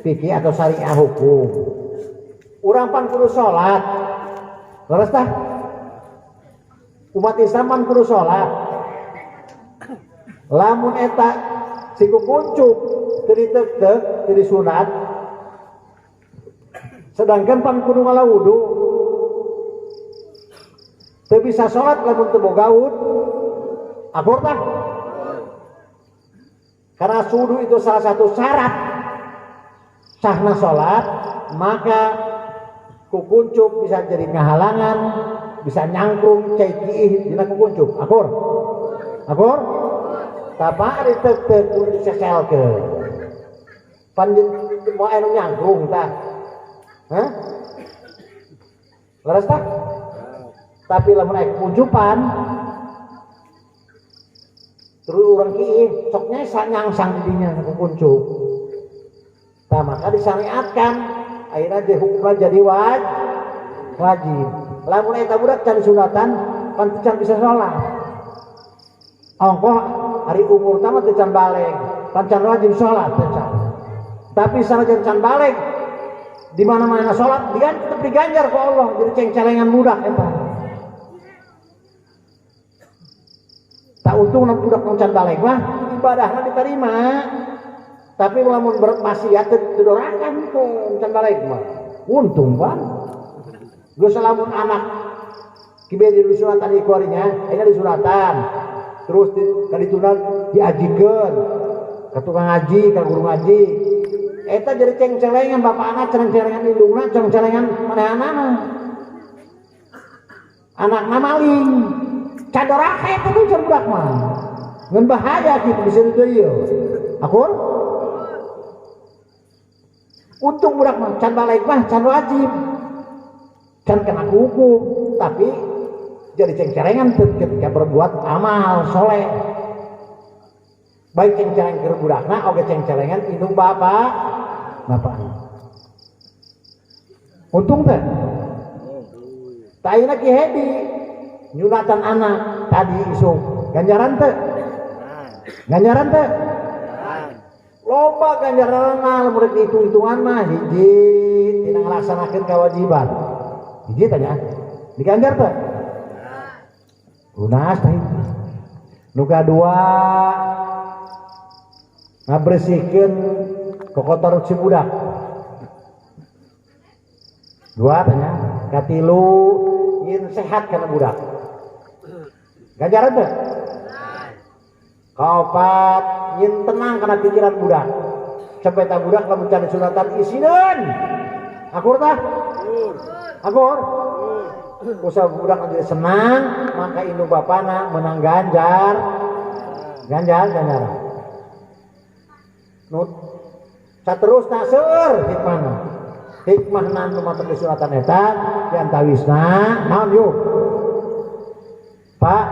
Fikih atau syariah hukum. Urang pan kudu salat. Leres tah? Umat Islam pan kudu salat. Lamun eta siku kuncup teu ditek-tek, teu disunat. Sedangkan pan kudu ngala wudu. Teu bisa salat lamun teu boga wudu. Akur tah? Karena wudu itu salah satu syarat sahna salat, maka kukuncup bisa jadi ngahalangan, bisa nyangkrung cai kiih dina kukuncup. Akur? Akur? Tapa ari tek-tek kudu diseselkeun. Pan moal anu nyangkrung tah. Hah? Leres tah? Tapi lamun aya kukuncupan terus urang kiih sok nyesa nyangsang didinya kukuncup. Tah maka disyariatkan akhirnya dihukumna jadi wajib. Lamun eta budak can sunatan pan can bisa salat. Ongkoh ari umur tah mah teu can baleg, pan can wajib salat teu can. Tapi sanajan can baleg di mana-mana salat tetep diganjar ku Allah jadi cengcelengan budak eta. Tak untung budak nu can baleg mah ibadahna diterima. Tapi lamun bermaksiat teu dorakan tuh can baleg mah. Untung pan. Geus lamun anak kieu di sunatan ikuarinya, ayeuna disunatan. Terus di kaditunan diajikeun ka tukang ngaji, ka guru ngaji. Eta jadi ceng-celengan bapak anak, ceng-celengan indungna, ceng-celengan manehanana. Anakna maling. Cadoraka eta tuh cer budak mah. Ngan bahaya kitu bisa deui ieu. Akur? Untung budak mah can balik mah can wajib. Can kena hukum, tapi jadi ceng-celengan ketika berbuat amal soleh. Baik ceng-celeng ke budakna oge ceng-celengan indung bapak bapak. Untung teh. Tah ayeuna Ki Hedi nyunatan anak tadi isuk ganjaran teh. Ganjaran teh. Loba ganjaranna lamun rek dihitung-hitungan mah hiji tina ngalaksanakeun kewajiban. Hiji tanya diganjar teh. Lunas teh. Nu kadua ngabersihkeun kokotor si budak. Dua tanya, katilu yin sehat kana budak. Ganjaran teh. Kaopat yin tenang kana pikiran budak. Sampai ta budak lamun can sunatan isineun. Akur tah? Akur. Usaha budak jadi senang, maka indung bapana menang ganjar. Ganjar ganjaran. Nut saterusna seueur hikmahna. Hikmahna nu matak disunatan eta diantawisna naon yuk? Pak,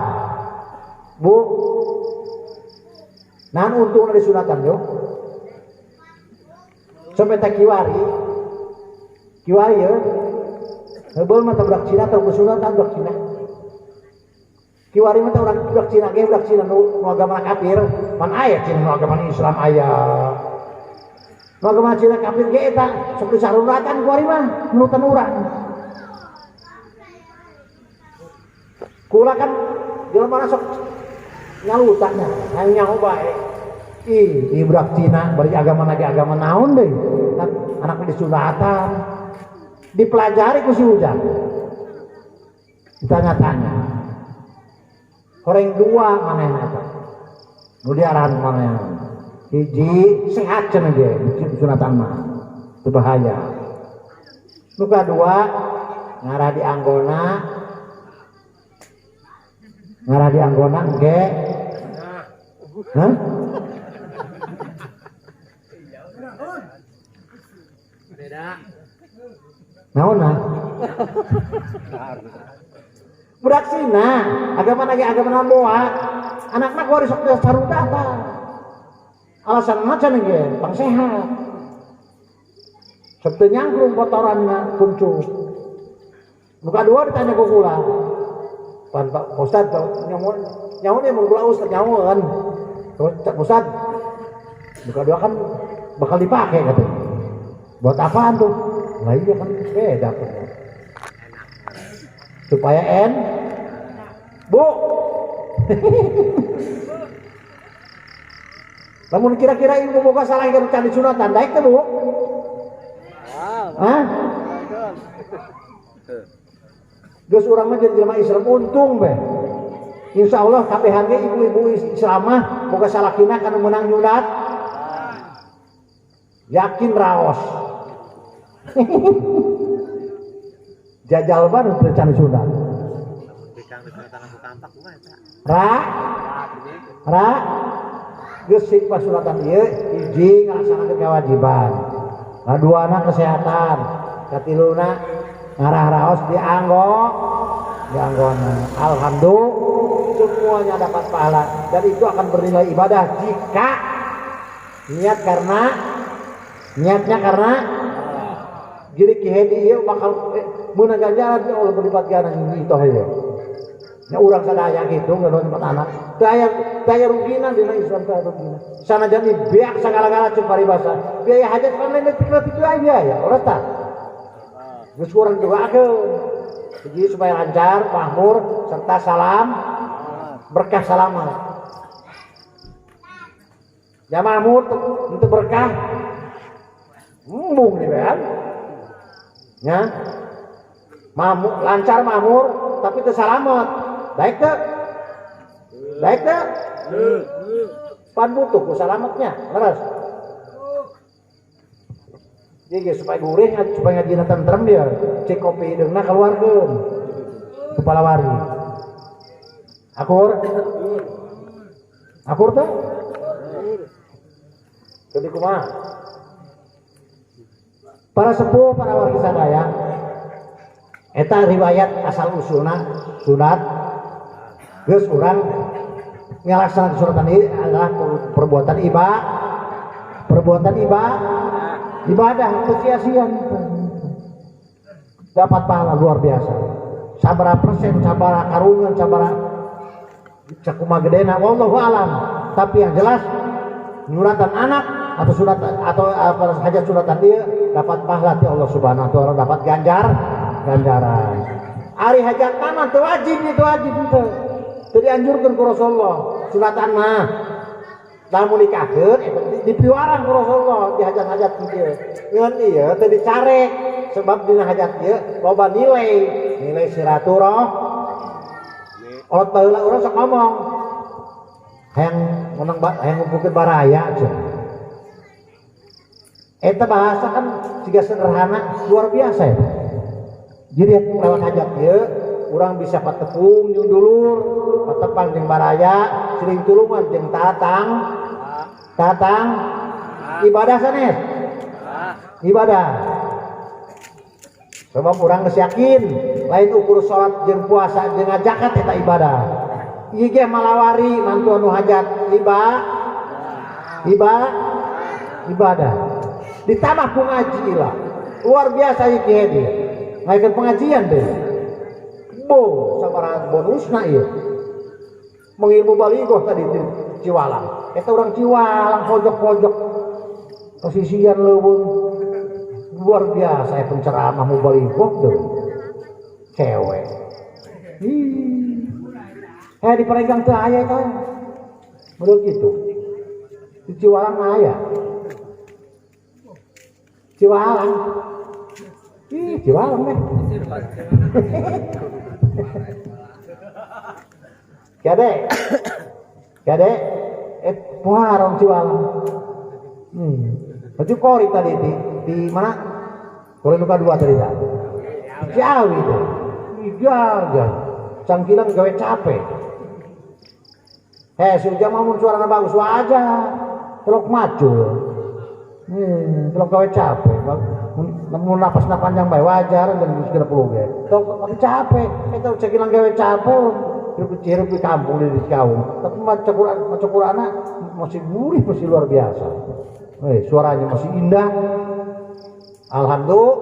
Bu, naon untungna disunatan yuk? Sampai tak kiwari. Kiwari ya. Heubeul mah budak Cina tong sunatan budak Cina. Kiwari mah urang budak Cina ge budak Cina nu agama kafir, pan aya Cina nu agama Islam aya. Nu agama Cina kafir ge eta sok disaruratan kiwari mah nurutan urang. Kula kan jelema sok nyalutannya, nyaho bae. Ih, ih budak Cina bari agama lagi agama naon deui. Anak disunatan. Dipelajari ku si ujang. Ditanya-tanya. Horeng dua manehna eta. Nu diarahan manehna. Hiji sehat cenah ge sunatan mah. Teu bahaya. Nu kadua ngarah di anggona. Ngarah di anggona engke. Hah? Beda. Naon nah? Budak Cina, agama lagi agama naon boa. Anakna kuari sok sarudata. Alasan macan ge, pang sehat. Sok teu nyangkrung kotoranna kuncup. Nu kadua ditanya ku kula. Pan Pak Ustad nyamun nyamun mun kula Ustad nyamun. Cak Ustad. Nu kadua kan bakal dipake katanya. Buat apaan tuh? Lah iya kan beda kan. Supaya en Bu. Lamun kira-kira ibu boga salah kan candi sunatan daek teh Bu? Hah? Geus urang mah jadi jelema Islam untung be. Insyaallah kabehan ge ibu-ibu Islam mah boga salakina kana meunang nyunat. Yakin raos. Jajal baru can sunat. Ra ra geus pas sunatan ieu hiji ngalaksanakeun kewajiban. Kaduana kesehatan, katiluna ngarah raos dianggo dianggona. Alhamdulillah semuanya dapat pahala dan itu akan bernilai ibadah jika niat karena niatnya karena jadi Ki Hedi ieu bakal meunang ganjaran Allah berlipat ganda itu ieu. Nya urang sadaya kitu ngeun tempat anak. Teu aya rugina dina Islam teu rugina. Sanajan dibeak sagala-gala ceuk paribasa. Biaya hajat kan lain leutik-leutik aya biaya, ulah tah. Geus urang doakeun. Jadi supaya lancar, makmur serta salam Berkah salamat. Jamaah mur teu berkah. Embung nih kan. Ya. Mamur, lancar mamur tapi teu salamet. Baik teu? Baik teu? Pan butuh ku salametnya, leres. Jadi supaya gurih, supaya ngajina tentrem dia. Cek kopi hideungna keluarkeun. Kepala wari. Akur? Akur teh? Jadi kumaha? Para sepuh, para wargi sadaya, eta riwayat asal usulna sunat geus urang ngalaksanakan sunatan ini adalah perbuatan ibadah kesia-siaan, dapat pahala luar biasa. Sabara persen, sabara karungan, sabara cakuma gedena, wallahu alam. Tapi yang jelas nyuratan anak atau sunat atau apa hajat sunatan dia dapat pahala ti Allah Subhanahu wa taala, dapat ganjaran. Ari hajat mah teu wajib, itu wajib teu. Teu dianjurkeun ku Rasulullah sunatan mah. Lamun nikahkeun eta dipiwarang ku Rasulullah di hajat-hajat ieu. Ngan ieu teu dicarek sebab dina hajat ieu loba nilai, nilai silaturahmi. Olot baheula urang sok ngomong hayang menang hayang ngumpulkeun baraya cenah. Eta bahasa kan siga sederhana luar biasa ya. Jadi lewat hajat ieu urang bisa patepung jeung dulur, patepang jeung baraya, siling tulungan jeung tatang. Tatang ibadah sanes. Ibadah. Sebab urang geus yakin lain ukur salat jeung puasa jeung ngajakat eta ibadah. Ieu ge malawari mantu anu hajat ibadah. Ditambah ku ngaji lah. Luar biasa ieu kieu dia. Ngaikeun pengajian deh. Bo sabaraha bonusna ieu. Mengilmu baligoh tadi di Ciwalang. Eta urang Ciwalang pojok-pojok posisian leuweung luar biasa ya penceramah mubaligoh tuh. Cewek. Ih. Di Paregang teu aya eta. Menurut gitu. Di Ciwalang aya. Ciwalang. Ih, Ciwalang deh. Kade. Kade. Puharong Ciwalang. Baju kori tadi di mana? Kori luka dua tadi dah. Ciawi itu. Iya, cangkilan gawe capek. Si Ujang mau suaranya bagus aja. Telok maju. Telok gawe capek. Mun napasna panjang bae wajar dan geus 30 ge. Telok capek, eta cangkilan gawe capek. Hirup di kampung di Cikaung. Tapi maca Quran masih gurih, masih luar biasa. Suaranya masih indah. Alhamdulillah.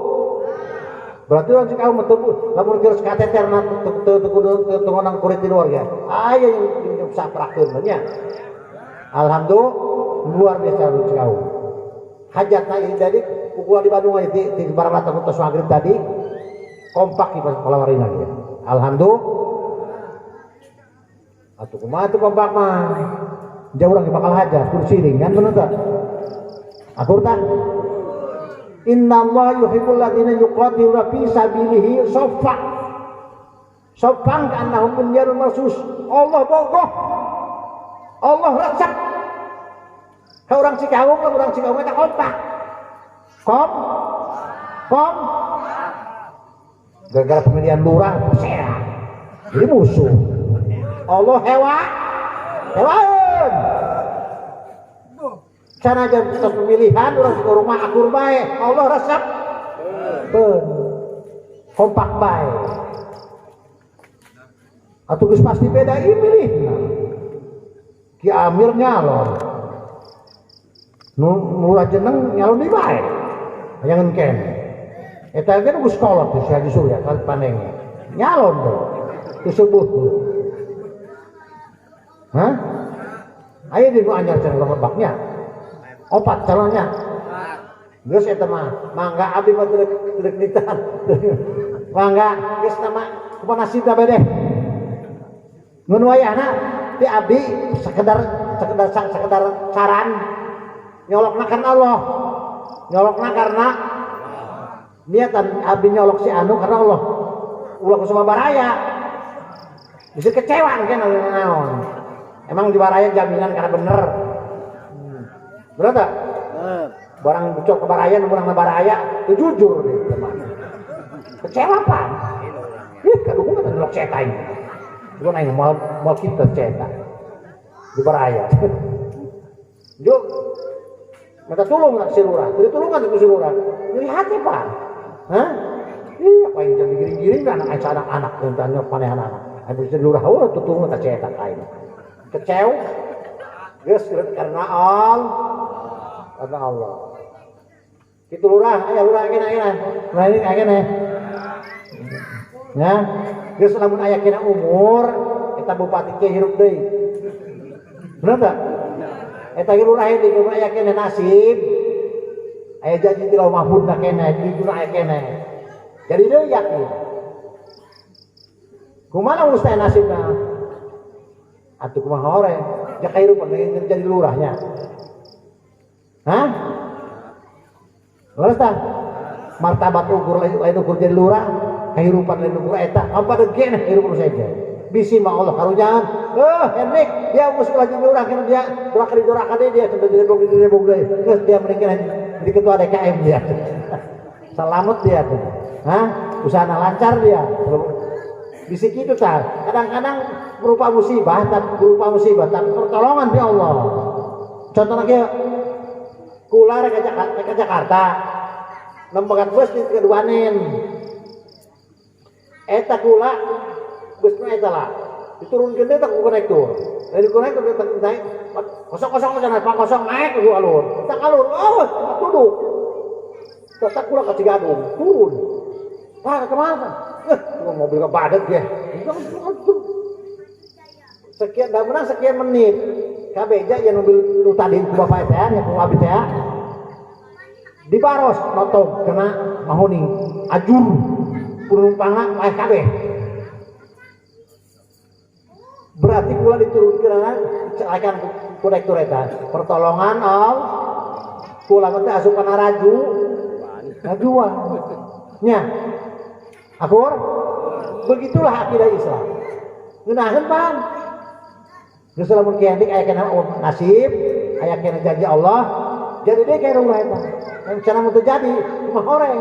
Berarti orang Cikaung mah teu lamun geus kateterna teu kudu teu ngonang kurit di luar ge. Aya yang saprakeun nya. Alhamdulillah luar biasa orang Cikaung. Hajatna ieu jadi ukuran di Bandung di barang datang ke maghrib tadi kompak di palawarina ge. Alhamdulillah. Atuh kumaha tuh kompak mah. Jauh urang bakal hajat kudu siring kan bener teh. Akur tah? Innallaha yuhibbul ladzina yuqatiluna fi sabilihi saffa. Saffan ka'annahum bunyanun marsus. Allah bogoh. Allah resep. Ka urang Cikaung, urang Cikaung eta kompak. Kom? Kom? Gara-gara pemilihan lurah, serak. Jadi musuh. Allah hewa. Hewaeun. Sanajan tos pemilihan urang di rumah akur bae, Allah resep. Ben. Kompak bae. Atuh geus pasti beda ieu milihna. Ki Amir nyalon. Nu ulah jeneng nyalon deui bae. Hayangan kene. Eta ge geus kolot si Haji Surya kan panenge. Nyalon tuh. Disebut. Hah? Aya di nu anyar cenah lomba-baknya. Opat calonnya. Geus eta mah, mangga abdi mah teu deuk ditahan. Mangga geus nama kumaha nasibna bae deh. Mun wayahna Ti abdi sekedar saran nyolokna karena Allah. Nyolokna karena niatan abdi nyolok si anu karena Allah. Ulah kusuma baraya. Bisa kecewa kan naon. Emang di baraya jaminan karena bener. Bener tak? Barang bocor ke baraya, barang baraya, itu jujur deh teman. Kecewa apa? Ih, kaduhungan nyolok cetak ini. Lu nanya mau kita cetak di baraya. Yo minta tolong nak si lurah, jadi tulungan ku si lurah. Nyeri hati pak, hah? Iya, apa yang jadi giring-giring kan anak-anak, tanya panehan anak. Habis jadi lurah, oh tutungna tak cetak aing. Kecewa, geus karena Allah, karena Allah. Itu lurah, aya lurah kena kena, lurah ini kena. Ya, geus lamun aya kena umur, eta bupati ke hirup deui. Bener tak? Eta ge lurah deui lamun aya kena nasib. Aya janji ti Lauh Mahfud na kena, jadi aya kena. Jadi deui yakin. Kumaha urus teh nasibna? Atuh kumaha hore? Ja kahirupan jadi lurahnya. Hah? Leres tah? Martabat ukur lain ukur jadi lurah, kehidupan lain ukur eta, apa degen hirup saja. Bisi mah Allah karunyaan. Hendrik, dia mesti lagi lurah karena dia dorakan dia sampai jadi bog deui. Terus dia mendingan jadi ketua DKM dia. Selamat dia tuh. Hah? Usaha lancar dia. Bisi kitu tah. Kadang-kadang berupa musibah, tapi pertolongan di Allah. Contohnya kieu kula rek ke Jakarta. Nembakan bus di keduanen. Eta kula bus nu eta lah. Diturunkeun deui teh ku konektur. Dari konektur teh naik kosong-kosong cenah pak kosong naik ku alur. Eta alur, oh, duduk. Tetap kula ka Cigadung, turun. Pak kemana? Mobil kebadet ya. Sekian dah menang sekian menit. Kabeja yang mobil nu tadi ku bapak teh ya ku abi teh. Di Baros notong kena mahoni ajur penumpangna paeh kabeh. Berarti kula diturunkeun celakan konektur eta. Pertolongan Allah kula mah teh asup kana raju. Rajuan. Nya. Akur? Begitulah akidah Islam. Ngeunaheun pan. Geus lamun kieu aya kana nasib, aya kana janji Allah, jadi deui ka ulah eta. Yang cara mun terjadi kumaha horeng.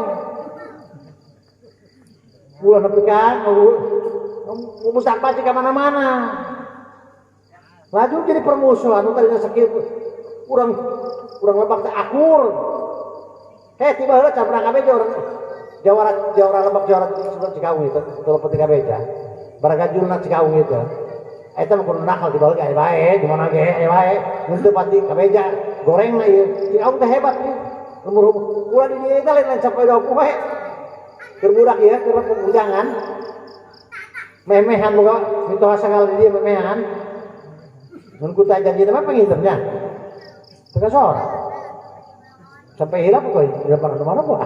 Ulah nepi ka mustakbal ka mana-mana. Laju jadi permusuhan nu tadina sakieu urang Lebak teh akur. Heh tiba heula campurang kabeh urang Jawara Lebak Jawara Cikaung itu telepon kabeja. Baragajulna Cikaung itu. Eta mah kudu nakal tiba heula aya bae, di mana ge aya bae. Mun teu pati kabeja gorengna ieu. Cikaung teh hebat ieu. Lemur ulah di dieu teh lain sampai 2 poe. Keur budak ieu keur bujangan. Memehan boga mitoha sagala di dieu memehan. Mun ku teh janji teh mah pangintennya. Teu kasora. Sampai hilap pokoknya, di depan mana kok.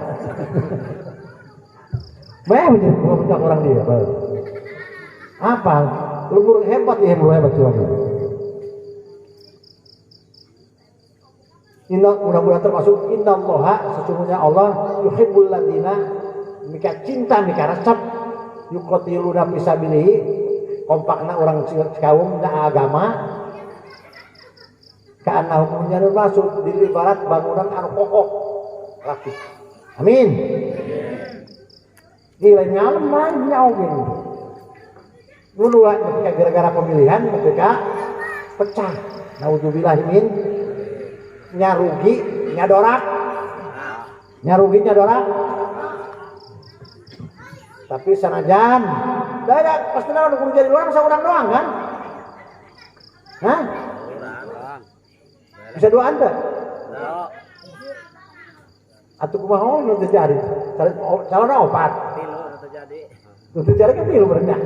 Meh menjadi orang dia. Apa? Lemur hebat ya, lemur hebat curang. Inna mudah-mudahan termasuk innallaha sesungguhnya Allah yuhibbul ladina mika cinta mika resep yuqatiluna fisabilihi kompakna orang kaum na agama karena hukumnya masuk di ibarat bangunan anu kokoh lagi. Amin. Gila ngalem lain nyawa dulu ketika gara-gara pemilihan ketika pecah. Naudzubillah min nyarugi nyadorak. Nyarugi nyadorak. Tapi sanajan dah pasti nu kudu jadi orang seorang doang kan? Hah? Bisa doaan teh? Atuh kumaha nu teu jadi? Calon opat. Tilu nu teu jadi. Nu teu jadi kan tilu berenang.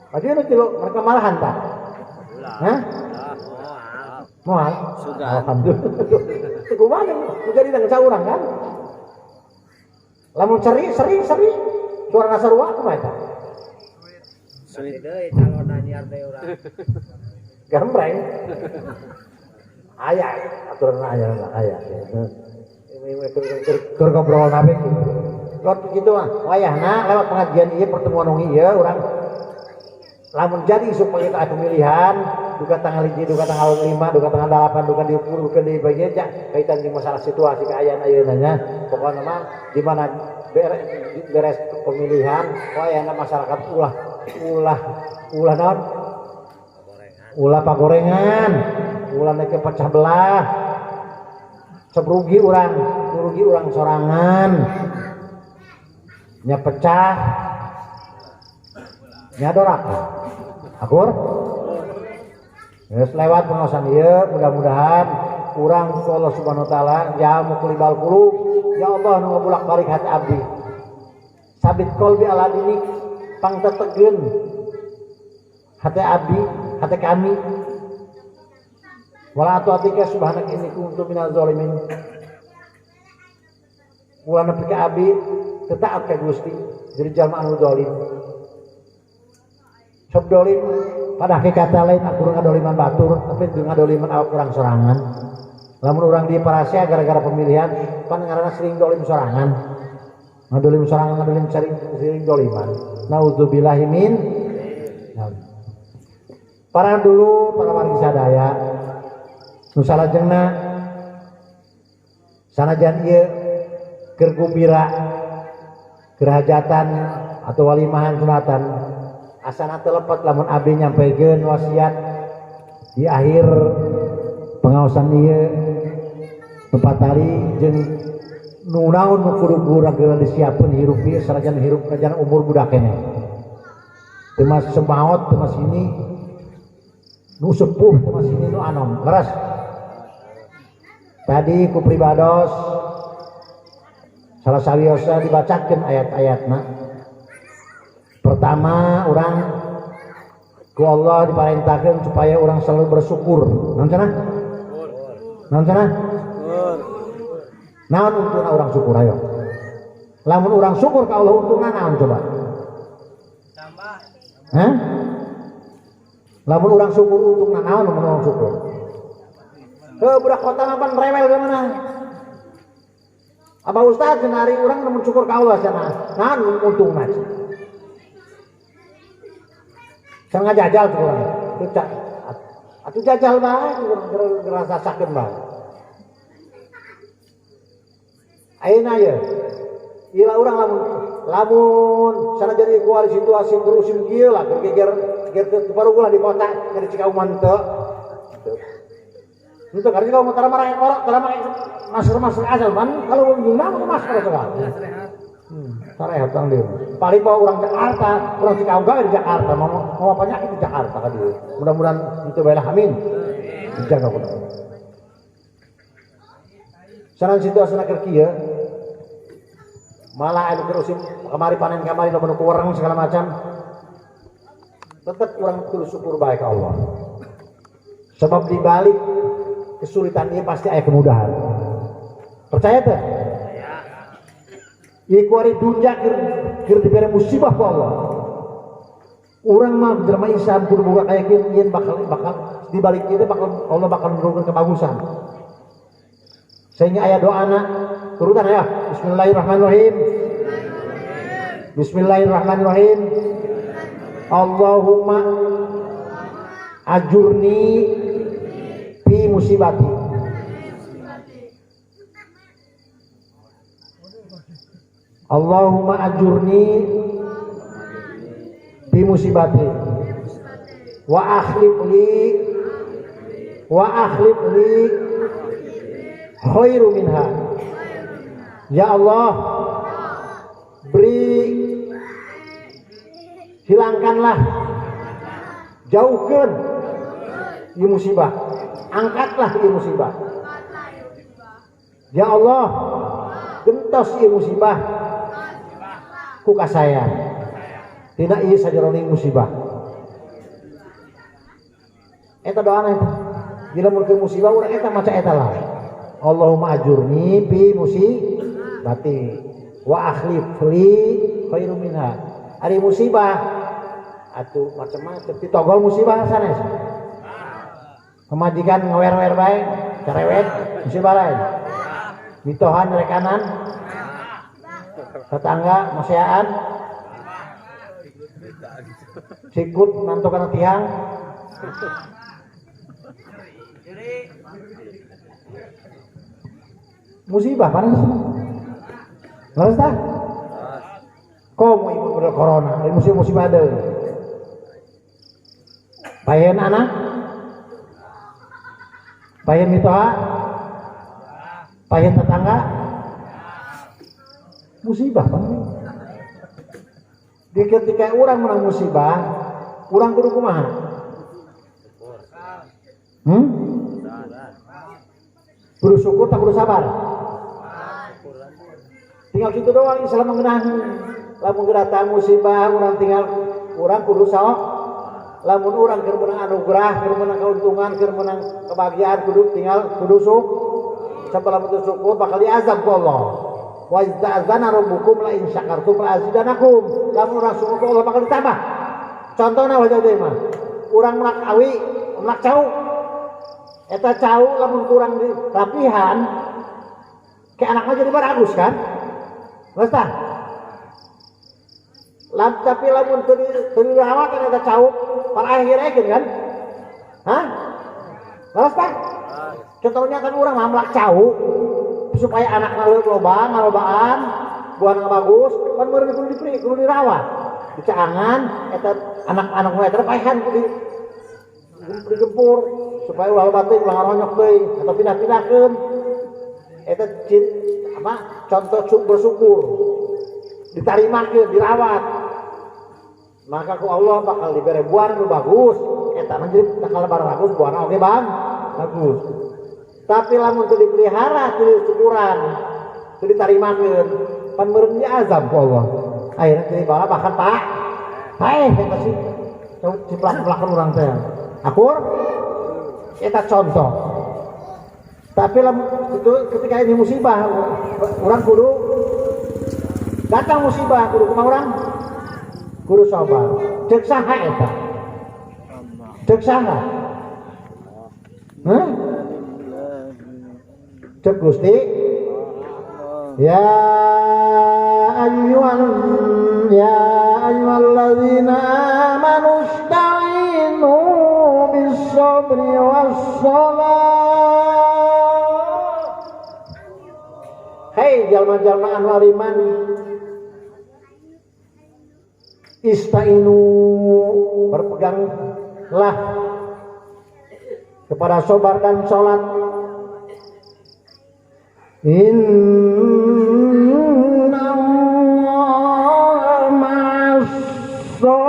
Maju nu tilu mereka malahan tah. Hah? Moal. Alhamdulillah. Teu kumaha nu jadi dengan saurang kan? Lamun seri seri seri suara sarua kumaha eta? Sulit deui calon anyar deui urang. Gambreng. Aya aturan aya aya. Keur ngobrol nabe gitu. Lot kitu mah wayahna lewat pengajian ieu pertemuan wengi ieu urang lamun jadi supaya kita pemilihan duka tanggal 1, duka tanggal 5, duka tanggal 8, duka di 10, duka di bagian ja kaitan jeung masalah situasi kaayaan ayeuna nya. Pokona mah di mana beres pemilihan wayahna masyarakat ulah ulah ulah naon? Ulah pagorengan, ulah naik pecah belah. Sok rugi urang, rugi urang sorangan. Nya pecah, nya dorak. Akur? Geus lewat pengawasan ieu, mudah-mudahan urang ku Allah Subhanahu wa taala ya muqallibal qulub, ya Allah nu ngabulak-balik hati abdi. Sabit qalbi ala dinik, pangtetegeun hati abdi, hati kami. Wala atuatika subhanaka inni kuntu minaz zalimin. Ulah nepi ka abdi teu taat ka Gusti, jadi jalma anu zalim. Sok dolim pada hakikatna lain aku ngadoliman batur, tapi ngadoliman awak urang sorangan. Lamun urang di parasea gara-gara pemilihan, pan ngaranna sering dolim sorangan. Ngadolim sorangan, ngadolim sering, sering doliman. Nauzubillahi min. Para dulu, para wargi sadaya, nu salajengna sanajan ieu keur gumbira, keur hajatan atau walimahan sunatan, asana teu lepet lamun abdi nyampaikeun wasiat di akhir pengaosan ieu pepatari jeung nu naon nu kudu kurang disiapkeun hirup ieu sanajan hirup sanajan umur budak keneh. Teu mas semaot, teu mas ini nu sepuh, teu mas ini nu anom. Leres. Tadi ku pribados salah sawiosna dibacakeun ayat-ayatna. Pertama, urang ku Allah diperintahkan supaya urang selalu bersyukur. Naon cenah? Naon cenah? Naon untungna urang syukur ayo. Lamun urang syukur ka Allah untungna naon coba? Tambah. Hah? Lamun urang syukur untungna naon lamun urang syukur? Heuh budak kota mah pan rewel ka mana? Abah Ustaz cenah ari urang lamun syukur ka Allah cenah. Naon untungna? Cenah ngajajal tuh urang. Teu atuh jajal bae ngerasakeun bae. Ayeuna ye. Ieu urang lamun sanajan ieu kuari situasi terusin kieu lah keur geger geger teu baru ulah di kota jadi Cikauman teu. Henteu karena Cikauman tara marah orang tara marah masker-masker asal man kalau gimana mau masker segala. Sarehat tang dia. Paling bawa orang Jakarta, orang Cikauman gawe di Jakarta, mau penyakit di Jakarta ka dieu. Mudah-mudahan itu bae lah amin. Dijaga kudu. Saran situasi keur kieu malah anu keur usim kamari panen kamari loba nu kuwereng segala macam. Tetep urang kudu syukur bae ka Allah. Sebab di balik kesulitan ieu pasti aya kemudahan. Percaya teh? Ieu kuari dunya keur dibere musibah ku Allah. Urang mah jelema Islam kudu boga kayakin yen bakal di balik ieu bakal Allah bakal nurunkeun kebagusan. Sehingga aya doana turutan aya Bismillahirrahmanirrahim. Bismillahirrahmanirrahim. Allahumma ajurni fi musibati. Allahumma ajurni fi musibati wa akhlif li wa akhlif li khairu minha. Ya Allah, beri, hilangkanlah, jauhkan ieu musibah, angkatlah ieu musibah. Ya Allah, gentos ieu musibah ku kasayan. Tina ieu sajeroning musibah. Eta doana eta. Bila mun keur musibah urang eta maca eta lah. Allahumma ajurni fi musibati wa akhlif li khairu minha. Ari musibah atuh macam-macam ditogol musibah sanes. Pamajikan ngawer-wer bae, cerewet, musibah lain. Mitohan rekanan, tetangga maseaan, sikut nantuk kana tiang. Musibah panas. Leres tah? Komo ibu udah corona, ini musibah deui. Payen anak, payen mitoha, payen tetangga, musibah panas. Di ketika orang menang musibah, orang kudu kumaha? Kudu syukur tak kudu sabar? Tinggal gitu doang Islam mengenahi. Lamun datang musibah urang tinggal urang kudu sabar. Lamun urang keur meunang anugerah, keur meunang keuntungan, keur meunang kebahagiaan kudu tinggal kudu syukur. Sabab lamun syukur bakal diazab ku Allah. Wa idza'azana rabbukum la in syakartum la azidanakum. Lamun urang syukur ku Allah bakal ditambah. Contohna wajah deui mah. Urang melak awi, melak cau. Eta cau lamun kurang dirapihan ke anaknya jadi bagus kan? Geus tah? Tapi lamun teu dirawat kan eta cau pada akhirnya kan? Hah? Leres tah? Contohnya kan urang mah melak cau supaya anakna leuwih loba, ngalobaan, buahna bagus, kan meureun kudu dipri, kudu dirawat. Dicaangan eta anak-anak nu eta paehan kudu digempur supaya ulah loba teuing, ulah ngaronyok teuing atau pindah-pindahkeun. Eta apa? Contoh bersyukur. Ditarimakeun, dirawat. Maka ku Allah bakal dibere buah nu bagus. Eta mah jadi bakal bagus buahna oge bang, bagus. Tapi lamun teu dipelihara, teu disyukuran, teu ditarimakeun, pan meureun diazab ku Allah. Akhirna teu dibala bahkan pak. Paeh eta sih. Ciplak-ciplakan urang teh. Akur? Eta contoh. Tapi lamun itu ketika ini musibah, urang kudu datang musibah kudu kumaha urang? Kudu sabar. Ceuk saha eta? Ceuk saha? Hah? Ceuk Gusti? Ya ayyuhal ya ayyuhalladzina amanu ista'inu bis-sabri was-salah. Hei jalma-jalma anu ariman, istainu, berpeganglah kepada sabar dan salat. Inna Allaha ma'as sabirin.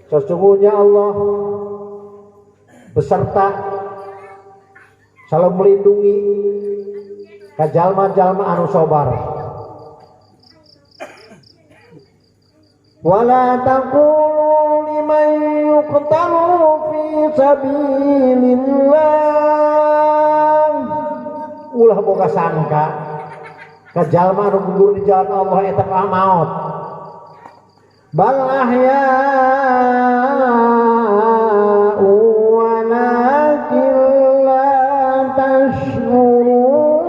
Sesungguhnya Allah beserta selalu melindungi kajalma-jalma anu sabar. Wala taqulu liman yuqtalu fi sabilillah. Ulah boga sangka kajalma anu gugur di jalan Allah eta maot. Bal ahya'u walakin la tash'urun.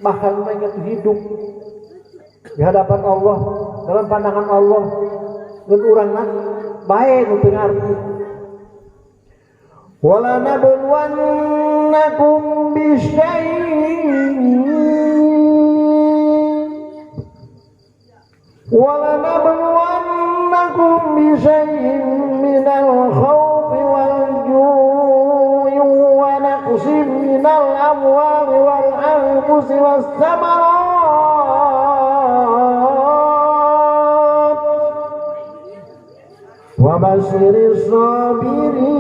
Bahkan mereka itu hidup di hadapan Allah, dalam pandangan Allah. Dan urang mah bae nu teu ngarti. Wala nabluwannakum bisyai'in wala nabluwannakum bisyai'in minal khawfi wal ju'i wa naqsin minal amwali wal anfusi was samarat wa basyiris sabirin.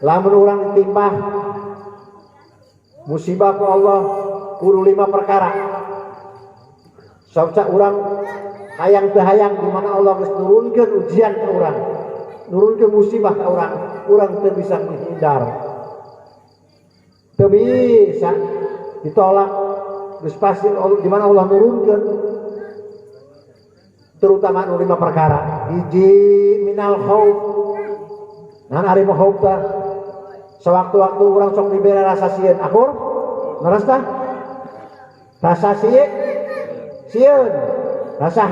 Lamun urang ditimpah musibah ku Allah kudu 5 perkara. Sok urang hayang teu hayang di mana Allah geus nurunkeun ujian ka urang, nurunkeun musibah ka urang, urang teu bisa menghindar. Teu bisa ditolak. Geus pasti di mana Allah nurunkeun. Terutama nu 5 perkara. Hiji minal khauf. Naon ari khauf tah? Sewaktu-waktu urang sok dibere rasa sieun, akur? Leres tah? Rasa sieun, rasa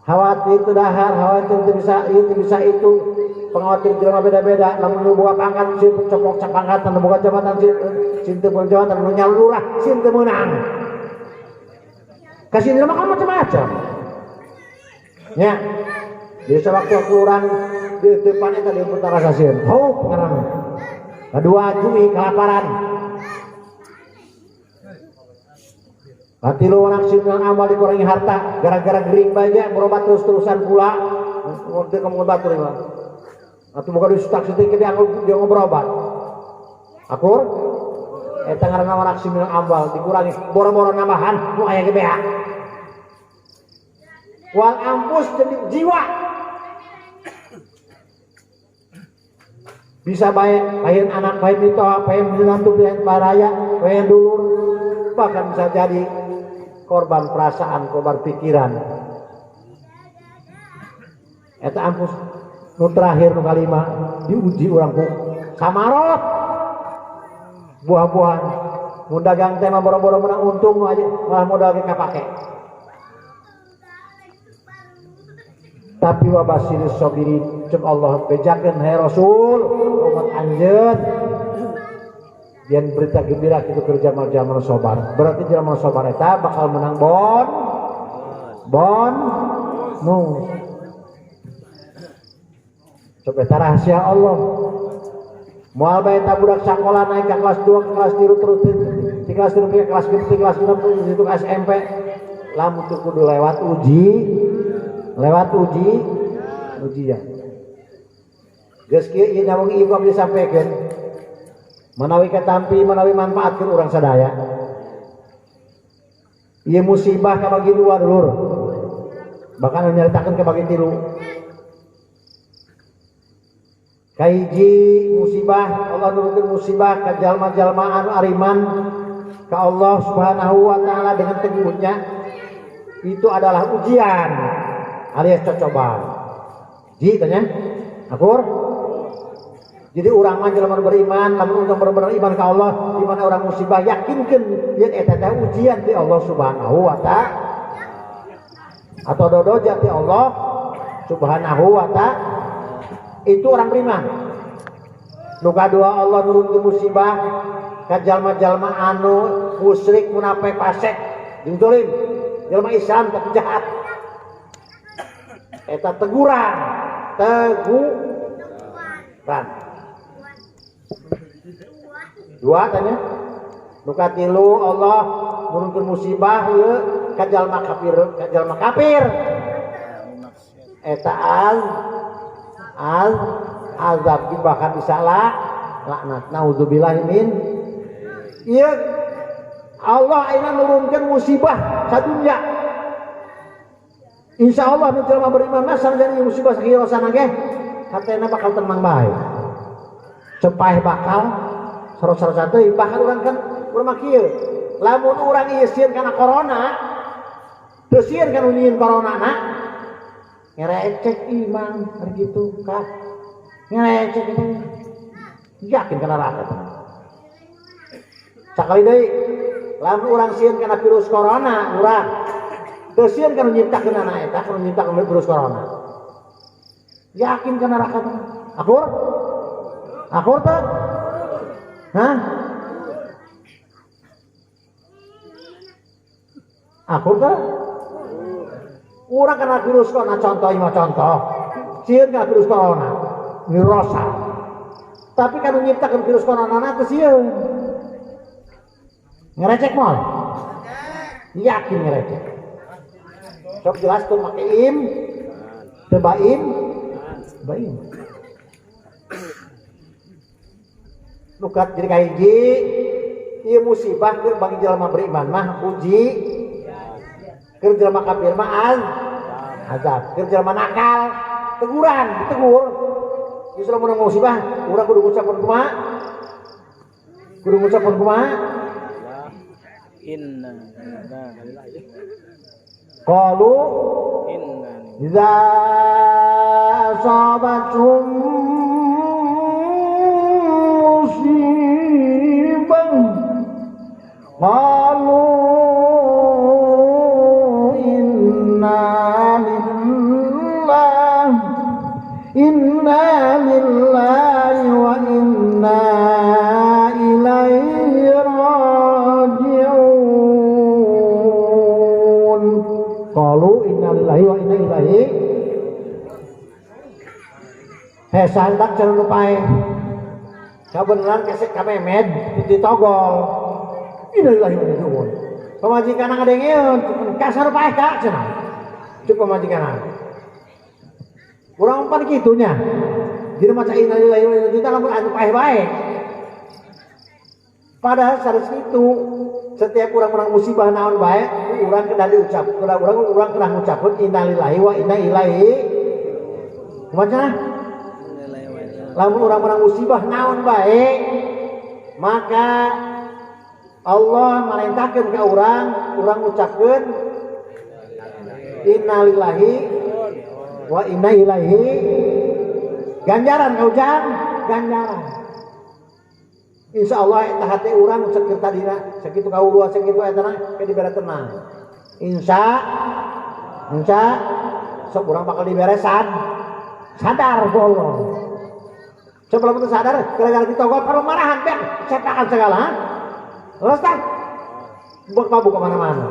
khawatir teu dahar, khawatir teu bisa ieu teu bisa itu, pengkhawatir jelema beda-beda, lamun nu boga pangkat sieun cokok sapangkatan, nu boga jabatan sieun teu boga jabatan, nu nyalurah sieun teu meunang. Kasih jelema kan macam-macam. Nya. Jadi sewaktu-waktu urang di depan eta diputar rasa sieun, khauf ngaranna. Kedua jui kelaparan. Katilu anak sinang amal dikurangi harta gara-gara gering banyak berobat terus-terusan pula. Waktu kamu ngobat terus mah. Atau bukan di sutak sedikit dia ngobat. Akur? Eta ngaranna anak sinang amal dikurangi boro-boro nambahan nu aya ge beak. Wal ampus jadi jiwa. Bisa baik pahin anak, pahin mitoha, pahin menantu, pahin baraya, pahin dulur, bahkan bisa jadi korban perasaan, korban pikiran. Eta ampus nu terakhir nu kalima diuji urang ku samarot buah-buahan mun dagang teh mah boro-boro menang untung nu aja malah modal ge kapake. Tapi wa basiris sabirin cek Allah bejakeun hai Rasul umat anjeun yen berita gembira kitu keur jalma-jalma sabar. Berarti jalma sabar eta bakal menang bon nu. Sok eta rahasia Allah. Moal bae eta budak sakola naik ka kelas 2, ke kelas 3 terus di kelas 3 ke kelas 6, di kelas 6 itu ke SMP. Lamun teu kudu lewat uji, lewat uji, ujian. Geus kieu ieu nyawang ieu abdi sampaikan. Manawi katampi, manawi manfaatkeun urang sadaya. Ieu musibah kabagi dua dulur. Bahkan nyaritakeun kabagi tilu. Kahiji musibah, Allah nurunkeun musibah ka jalma-jalma anu ariman ka Allah Subhanahu wa taala dengan teguhnya. Itu adalah ujian alias cobaan. Ji tanya, akur? Jadi urang mah jelema beriman, lamun urang bener-bener iman ka Allah, di mana urang musibah yakinkeun yen eta teh ujian ti Allah Subhanahu wa taala atau dodoja ti Allah Subhanahu wa taala. Itu orang beriman. Nu kadua Allah nurunkeun musibah ka jalma-jalma anu musyrik, munafik, fasik, jeung zalim, jalma Islam tapi jahat. Eta teguran, teguran. Dua tanya. Nu katilu Allah nurunkeun musibah ieu ka jalma kafir, ka jalma kafir. Eta azab bahkan bisa laknat. Nauzubillahi min. Ieu Allah ayeuna nurunkeun musibah sadunya. Insya Allah nu jelema beriman mah sanajan ieu musibah sakirosana ge hatena bakal tenang bae. Cepah bakal sorot-sorot teuing bahkan urang kan urang mah kieu. Lamun urang ieu sieun kana corona, teu sieun kana nyieun corona na. Ngerecek iman ari kitu kah. Ngerecek itu yakin kana neraka. Sakali deui lamun urang sieun kana virus corona, urang teu sieun kana nyiptakeun anak eta, kana nyiptakeun virus corona. Yakin kana neraka. Akur? Akur teu? Hah? Akur teu? Urang kena virus corona, contoh ieu mah contoh. Sieun kana virus corona, nirosa. Tapi kan nyiptakeun virus corona na teu sieun. Ngerecek moal? Yakin ngerecek. Sok jelas tuh make im, teu baim, baim. Nukat jadi kahiji, ieu musibah keur bagi jelema beriman mah uji, keur jelema kafir mah azab, keur jelema nakal teguran, ditegur. Justru mun musibah urang kudu ngucapkeun kumaha? Kudu ngucapkeun kumaha? Inna lillahi. Qalu inna idza asabathum musibah qalu inna lillahi wa inna ilaihi raji'un. Qalu inna lillahi wa inna ilaihi. Heh sandak cenah nu pae. Kabeneran kesek kamemed ditogol. Inna lillahi wa inna ilaihi raji'un. Pamajikan ngadengeun kasar pae ka cenah. Cuk pamajikan. Urang pan kitunya. Jadi maca inna lillahi wa inna ilaihi raji'un lamun anu paeh bae. Padahal sanes kitu. Setiap urang-urang musibah naon bae, urang kedah diucap, kedah urang kedah ngucapkeun innalillahi wa inna ilaihi. Kumaha? Lamun urang-urang musibah naon bae, maka Allah marentahkeun ka urang, urang ngucapkeun innalillahi wa inna ilaihi. Ganjaran ka ujang, ganjaran. Insya Allah eta hate urang sakitu tadina, sakitu kawuluan, sakitu eta na ke dibere tenang. Insya sok urang bakal dibere sadar ku Allah. Sok lamun teu sadar gara-gara ditogol paromarahan beak cetakan segala. Leres tah? Buak mabuk kemana-mana.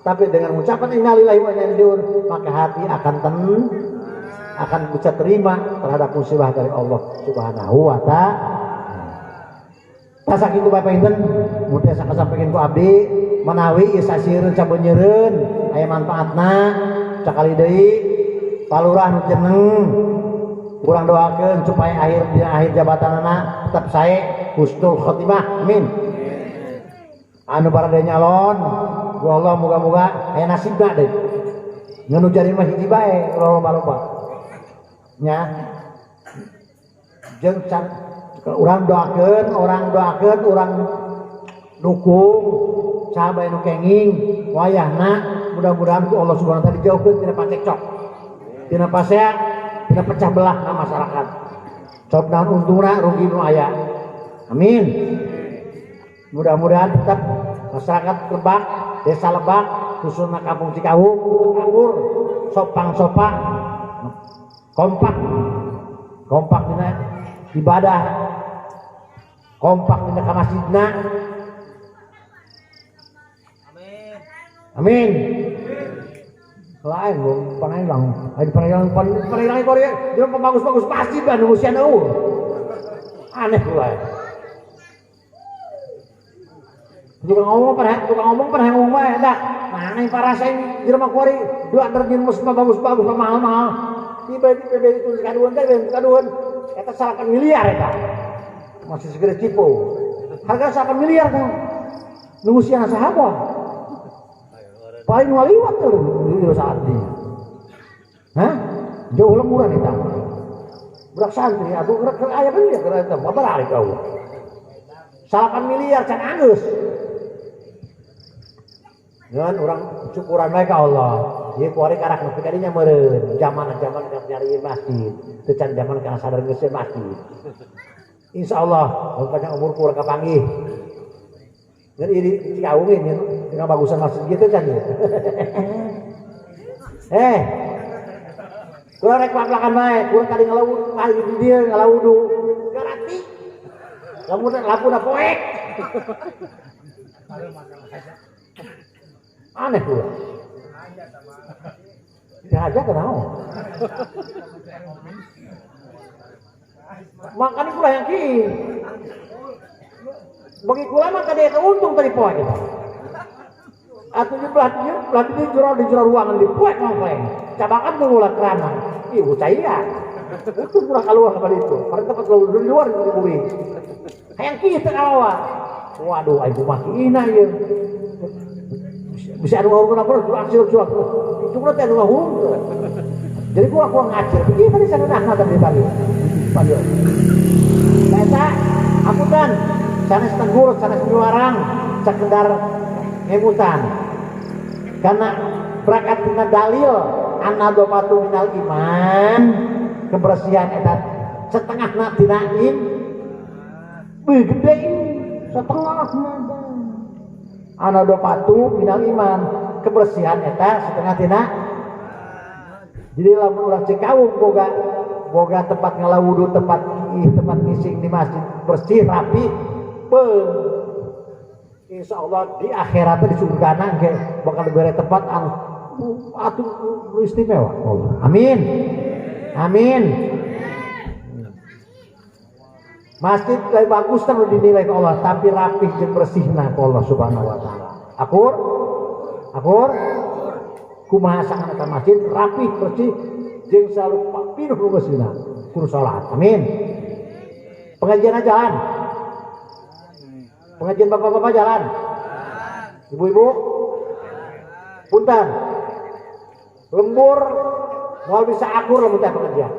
Tapi dengan ucapan innalillahi wa inna ilaihi raji'un, maka hati akan akan bisa terima terhadap musibah dari Allah Subhanahu wa ta'ala. Tasak itu bapak inten, mun tiasa kasampaikan ku abdi manawi ieu sasieun sabeunyereun aya manfaatna sakali deui palurah nu jeneng urang doakeun supaya akhir jabatanana tetap sae husnul khotimah, amin. Anu barade nyalon ku Allah moga-moga aya nasibna deui. Ngan nu jari mah hiji bae lomba-lomba. Nya jeung urang doakeun, urang dukung saha bae nu kenging wayahna mudah-mudahan ku Allah Subhanahu wa taala dijauhkeun tina pacekcok, tina pasea, tina pecah belah na masyarakat. Sok naon untungna rugi nu aya. Amin. Mudah-mudahan tetap masyarakat Lebak, desa Lebak, khususnya kampung Cikawung akur, sopang-sopak, kompak, kompak dina ibadah, kompak dina ka masjidna. Amin. Amin. Lain panailang, ai panailang panailang Korea, dia bagus-bagus pasti ban ngusian eueuh. Aneh kula. Tukang ngomong pernah ngomong bae dah. Mana yang parasain jelema kuari dua terjun mesti bagus-bagus mahal-mahal. Tiba-tiba itu kaduan teh kaduan eta 8 miliar eta. Masih segede cipo. Harga 8 miliar kan. Nunggu siang sahabat. Paling ngaliwat tuh di saat ini. Hah? Jauh lemburan eta. Budak santri atuh gerak aya kan ya gerak eta babar kau. 8 miliar can anggeus. Ngan urang syukuran bae ka Allah. Ieu kuari karak nepi ka dinya meureun. Zaman-zaman keur nyari masjid, teu can zaman kana sadar geus masjid. Insyaallah mun panjang umur ku urang kapanggih. Ngan ieu di Cikawung ini dengan bagusan masjid gitu can ieu. Kurang rek plak-plakan bae, kurang kali ngalawu kali di dieu ngalawudu. Garanti. Lamun lampuna poek. Aneh pula. Tidak aja kenapa? Makanya kula yang ki. Bagi kula mah tadi itu untung tadi poek itu. Atau di belah di jero di jero ruangan di poek ngomong. Cabakan mula kerana. Ibu saya. Untung kurang keluar kepada itu. Karena tempat keluar di luar di bumi. Hayang kita kawa. Waduh, ibu mah ina ieu. Bisa anu ngahurung apa curang. Itu mah teh anu ngahurung. Jadi gua kurang ngajar. Begini tadi saya udah tadi tadi. Panggil. Eta apunten sanes tegur sanes nyuarang sekedar ngemutan. Karena berangkat tina dalil an-nadzafatu minal iman, kebersihan eta setengahna tina iman. Wih, gede setengahna. An-nadzafatu minal iman, kebersihan eta setengah tina. Jadi lamun urang Cikawung boga tempat ngalawudu, tempat ih, tempat ngising di masjid bersih rapi, insya Allah di akhiratnya di surga nangke bakal diberi tempat anu atuh istimewa. Allah. Amin. Amin. Masjid lebih bagus kan dinilai ke Allah, tapi rapih jeung bersihna ke Allah Subhanahu wa taala. Akur? Akur? Kumaha sangan eta masjid rapih bersih jeung selalu pinuh nu bersihna. Kudu salat. Amin. Pengajian jalan. Pengajian bapak-bapak jalan. Ibu-ibu punten. Lembur moal bisa akur lamun teh pengajian.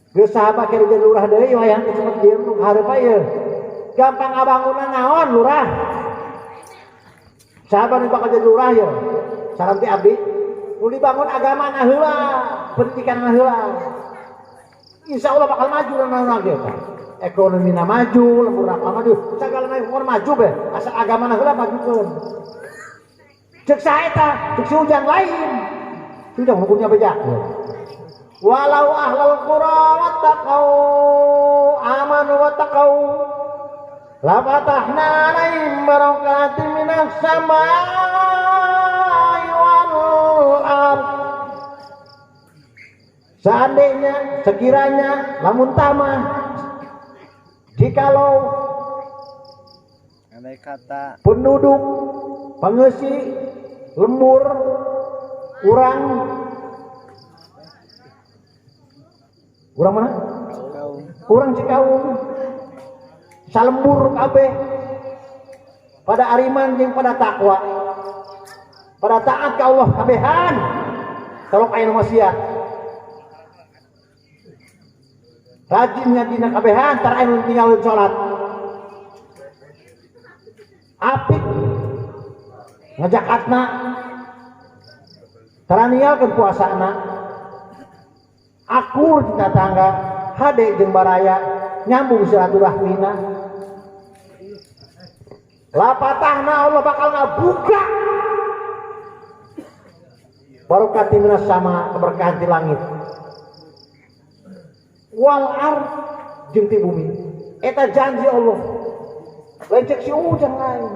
Geus sahabat keur jadi lurah deui wayang teh cepet jeung nu hareup ieu. Gampang ngabangunna naon lurah. Sahabat nu bakal jadi lurah ieu. Saran ti abdi nu dibangun agama na heula, pendidikan na heula. Insya Allah bakal maju naon ge. Ekonomi na maju, lembur na maju, sagala na maju be, asal agama na heula majukeun. Cek saha eta, cek si Ujang lain. Si Ujang hukumnya beja. Walau ahlul qura wattaqau amanu wattaqau la fatahna alaihim barakatin minas samai wal ard. Seandainya sekiranya lamun tamah jikalau andai kata penduduk pengesi lembur urang mana? Urang Cikawung salembur kabeh pada ariman jeung pada takwa, pada taat ka Allah kabehan, kalau aya nu maksiat rajin ngajina kabehan tar aya nu tinggal salat apik ngajakatna taranialkeun puasana akur jeung tetangga hade jeung baraya nyambung silaturahmina lapatahna Allah bakal ngabuka barokat minas sama keberkahan di langit wal ard jeung ti bumi. Eta janji Allah lain cek si Ujang lain.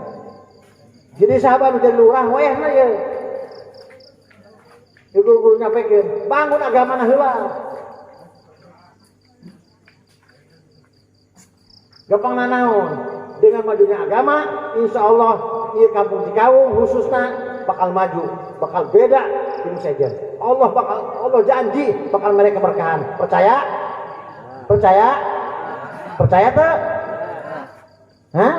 Jadi sahabat jadi lurah wayahna ye guru-guru nyampekeun bangun agama na heula. Gampang nanaon dengan majunya agama insya Allah ieu kampung Cikawung khususna bakal maju, bakal beda jeung sejen. Allah bakal, Allah janji bakal mereka keberkahan. Percaya? Percaya? Percaya teu? Hah?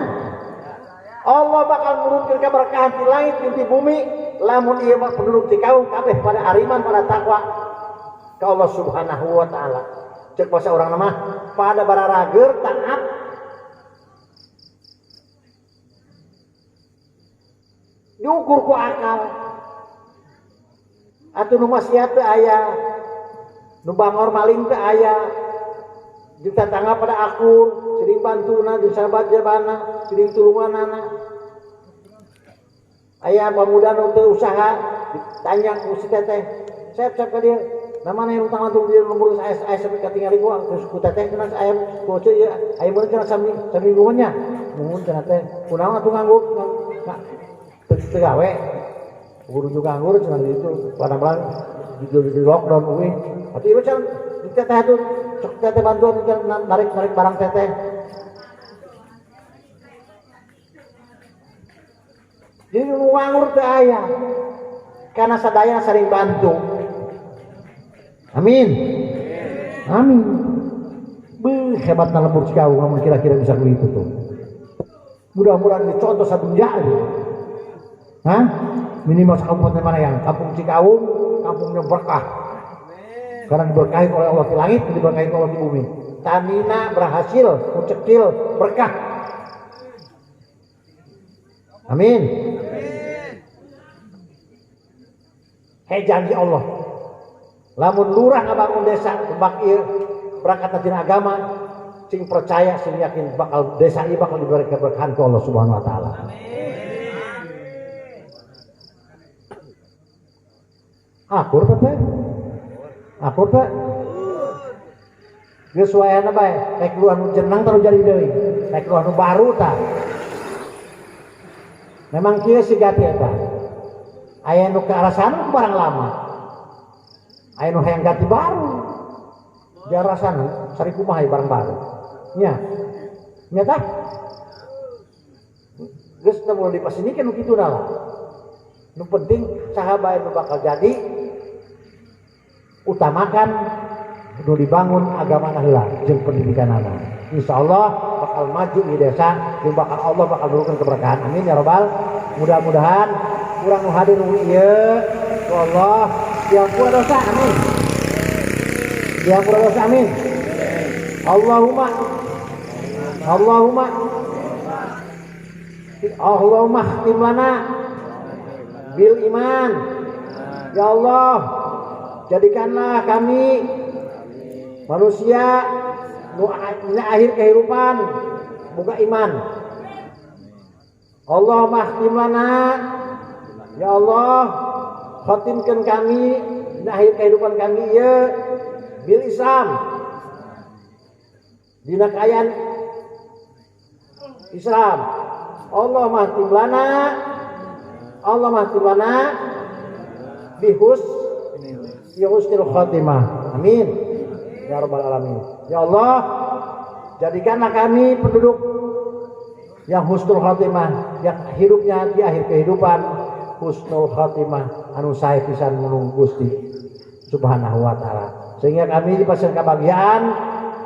Allah bakal nurunkeun keberkahan di langit jeung di bumi lamun ieu mah penduduk Cikawung kabeh pada ariman pada takwa ka Allah Subhanahu wa taala. Cek bahasa urang mah pada bararager taat diukur ku akal. Atuh nu maksiat teu aya, nu bangor maling teu aya, jeung tetangga pada akur, sering bantuna, jeung sahabat jabana, sering tulunganana. Aya pemuda nu teu usaha ditanya ku si teteh, "Sep-sep ka dieu, namana yang utang antum dia ngurus aya sampai katingali gua terus ku teteh cenah aya ku ieu aya meun cenah sami samingguannya." Muhun cenah teh, kunaon atuh nganggo teu gawe. Guru juga nganggur cenah itu pada di lockdown euy. Atuh ieu cenah di teteh atuh sok teteh bantuan narik-narik barang teteh. Jadi nu nganggur teu aya. Karena sadaya saling bantu. Amin. Amin. Beuh hebatna lembur Cikawung lamun kira-kira bisa begitu tuh. Mudah-mudahan dicontoh sadunya gitu. Hah? Minimal sekabupaten mana yang kampung Cikawung, kampungnya berkah. Karena diberkahi oleh Allah di langit, diberkahi oleh Allah di bumi. Tanina berhasil, mencekil berkah. Amin. Hei janji Allah. Lamun lurah ngabangun desa bakir berangkat tina agama, sing percaya, sing yakin bakal desa ini bakal diberi keberkahan ke Allah Subhanahu wa taala. Akur teh? Akur teh? Geus wayahna bae, rek luar nu jeneng terus jadi deui, rek luar nu baru tah. Memang kieu siga teh eta. Aya nu kealasan barang lama. Aya nu hayang ganti baru. Jarasan sari kumaha barang baru. Nya. Nya tah. Geus teu moal dipasinikeun nu kitu lah. Nu penting saha bae nu bakal jadi utamakan nu dibangun agama heula jeung pendidikanana. Insyaallah bakal maju di desa, jeung bakal Allah bakal berikan keberkahan. Amin ya robbal. Mudah-mudahan urang nu hadir nu ieu ku Allah diampura dosa. Amin. Diampura dosa. Amin. Allahumma Allahumma Allahumma khtim lana bil iman. Ya Allah, jadikanlah kami manusia nu akhir kehidupan boga iman. Allahumma khtim lana, ya Allah, khatimkan kami di akhir kehidupan kami ya bil Islam, dina kaayaan Islam. Allahumma khtim lana, Allahumma khtim lana bihus ya husnul khatimah. Amin ya rabbal alamin. Ya Allah, jadikanlah kami penduduk yang husnul khatimah, yang hidupnya di akhir kehidupan husnul khatimah anu sae pisan menunggu Gusti Subhanahu wa taala, sehingga kami dipasang kebahagiaan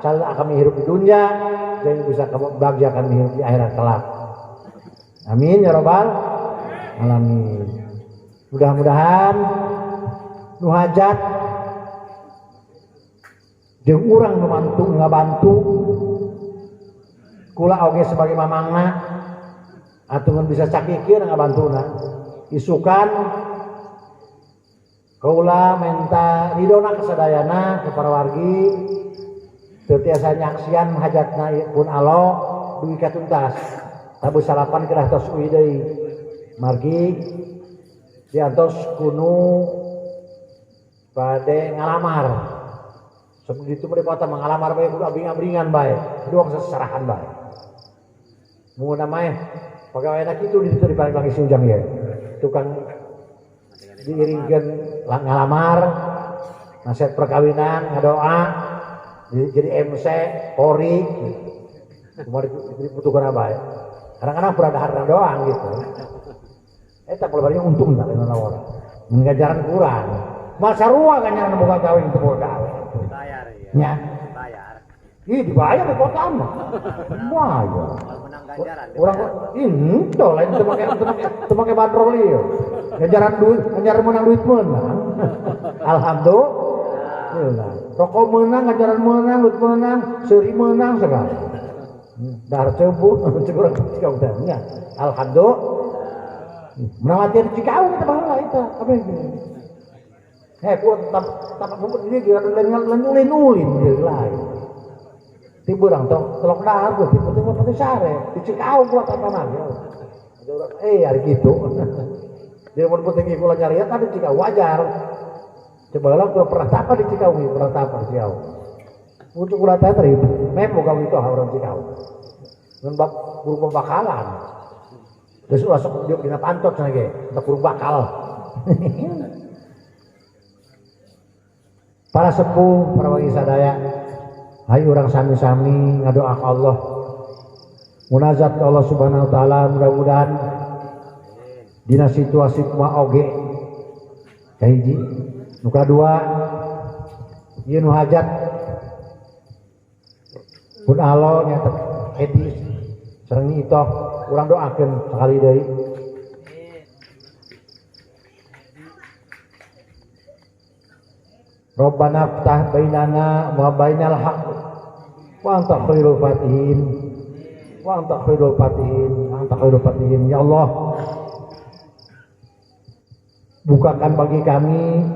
salah kami hidup di dunia dan bisa bahagia kami hidup di akhirat kelak. Amin ya rabbal alamin. Mudah-mudahan nu hajat jeung urang nu mantu ngabantu kula oge sebagai mamangna atuh bisa cakikir ngabantuna. Isukan kaula menta ridona kasadayana ke para wargi teu tiasa nyaksian hajatna pun alo dugi ka tuntas. Tabuh salapan kedah tos uih deui. Margi diantos kunu bade ngalamar. Sebegitu mereka mengalamar bae kudu abring-abringan bae, kudu seserahan bae. Mun namanya pegawai kitu di ditu dibalik lagi si Ujang ya. Tukang diiringkeun ngalamar, nasihat perkawinan, ngadoa, jadi MC, kori, cuma dibutuhkan apa ya? Kadang-kadang pura dahar doang gitu. Eta kalau untung tak lain orang. Ganjaran kurang. Masa ruang ganjaran boga gawe itu boga gawe. Dibayar ya. Nya. Dibayar. Ih, dibayar di kota mah. Bayar. Menang ganjaran. Orang itu lain teu make bandrol ieu. Ganjaran duit, ganjaran menang duit menang. Alhamdulillah. Rokok menang, ganjaran menang, duit menang, seuri menang segala. Dahar cebu, cebu urang teh nya. Alhamdulillah. Menang latihan di Cikaung kita baheula eta kabeh. Heh, gua tetap tetap rumput ini dia ulin-ulin dia lain. Ti beurang tong telok dahar gua ti penting mah sare di Cikaung gua tantangan ya. Ada orang hari gitu. Dia mun penting kula nyarian ada di Cikaung wajar. Coba lah gua pernah tapa di Cikaung, pernah tapa di Cikaung. Untuk kula teh tadi mem boga itu orang Cikaung. Ngan bab guru pembakalan. Terus ulah sok diuk dina pantot cenah ge, untuk guru bakal. Para sepuh, para wali sadaya, hayu urang sami-sami ngadoa ka Allah. Munajat ka Allah Subhanahu wa taala, mudah-mudahan dina situasi kumaha oge. Kahiji, nu kadua ieu nu hajat pun alo nya edi sareng itoh urang doakeun sakali deui. Rabbana ftah bainana wa bainal haqq wa anta khairul fatihin wa anta khairul fatihin wa anta khairul fatihin. Ya Allah, bukakan bagi kami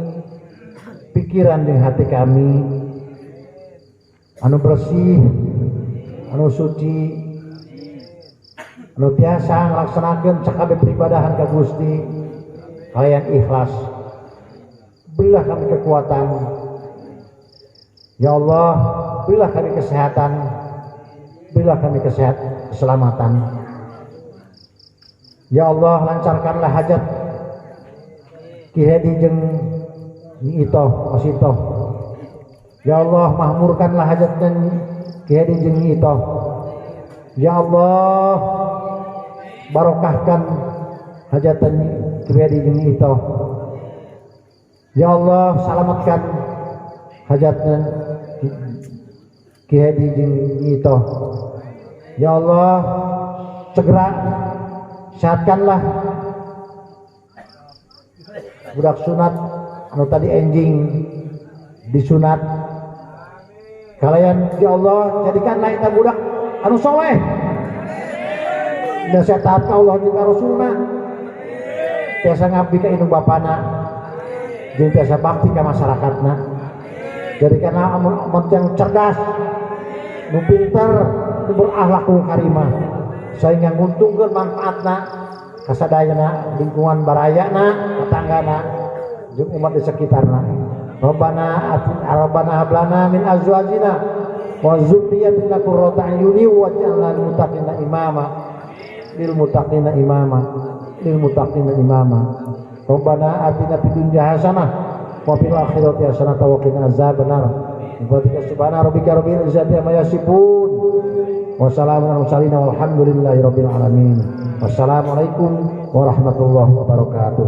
pikiran dan hati kami anu bersih, anu suci, anu tiasa ngalaksanakeun sakabeh peribadahan ka Gusti kalian ikhlas. Berilah kami kekuatan, ya Allah, berilah kami kesehatan, berilah kami keselamatan. Ya Allah, lancarkanlah hajat Ki Hedi jeung Nyi Itoh, Masitoh. Ya Allah, mahmurkanlah hajat dan Ki Hedi jeung Nyi Itoh. Ya Allah, barokahkan hajatan Ki Hedi jeung Nyi Itoh. Ya Allah, selamatkan hajatnya Ki Hedi jeung Nyi Itoh. Ya Allah, segera sehatkanlah budak sunat anu tadi enjing disunat. Kalian ya Allah, jadikanlah eta budak anu soleh, biasa taat ka Allah jeung ka Rasulna, biasa ngabdi ka indung bapana, jeung biasa bakti ka masyarakatna. Jadikanlah umat yang cerdas, nu pinter, nu berakhlakul karimah, sehingga nguntungkeun manfaatna kasadayana lingkungan barayana, tetanggana, jeung umat di sekitarna. Rabbana atina rabbana hab lana min azwajina wa dzurriyyatina qurrata a'yuni waj'alna lil muttaqina imama, lil muttaqina imama, lil muttaqina imama. Rabbana atina fid dunya hasanah wa fil akhirati hasanah wa qina azabannar. Subhana rabbika rabbil izzati amma yasifun wa salamun alal mursalin walhamdulillahi rabbil alamin. Wassalamualaikum warahmatullahi wabarakatuh.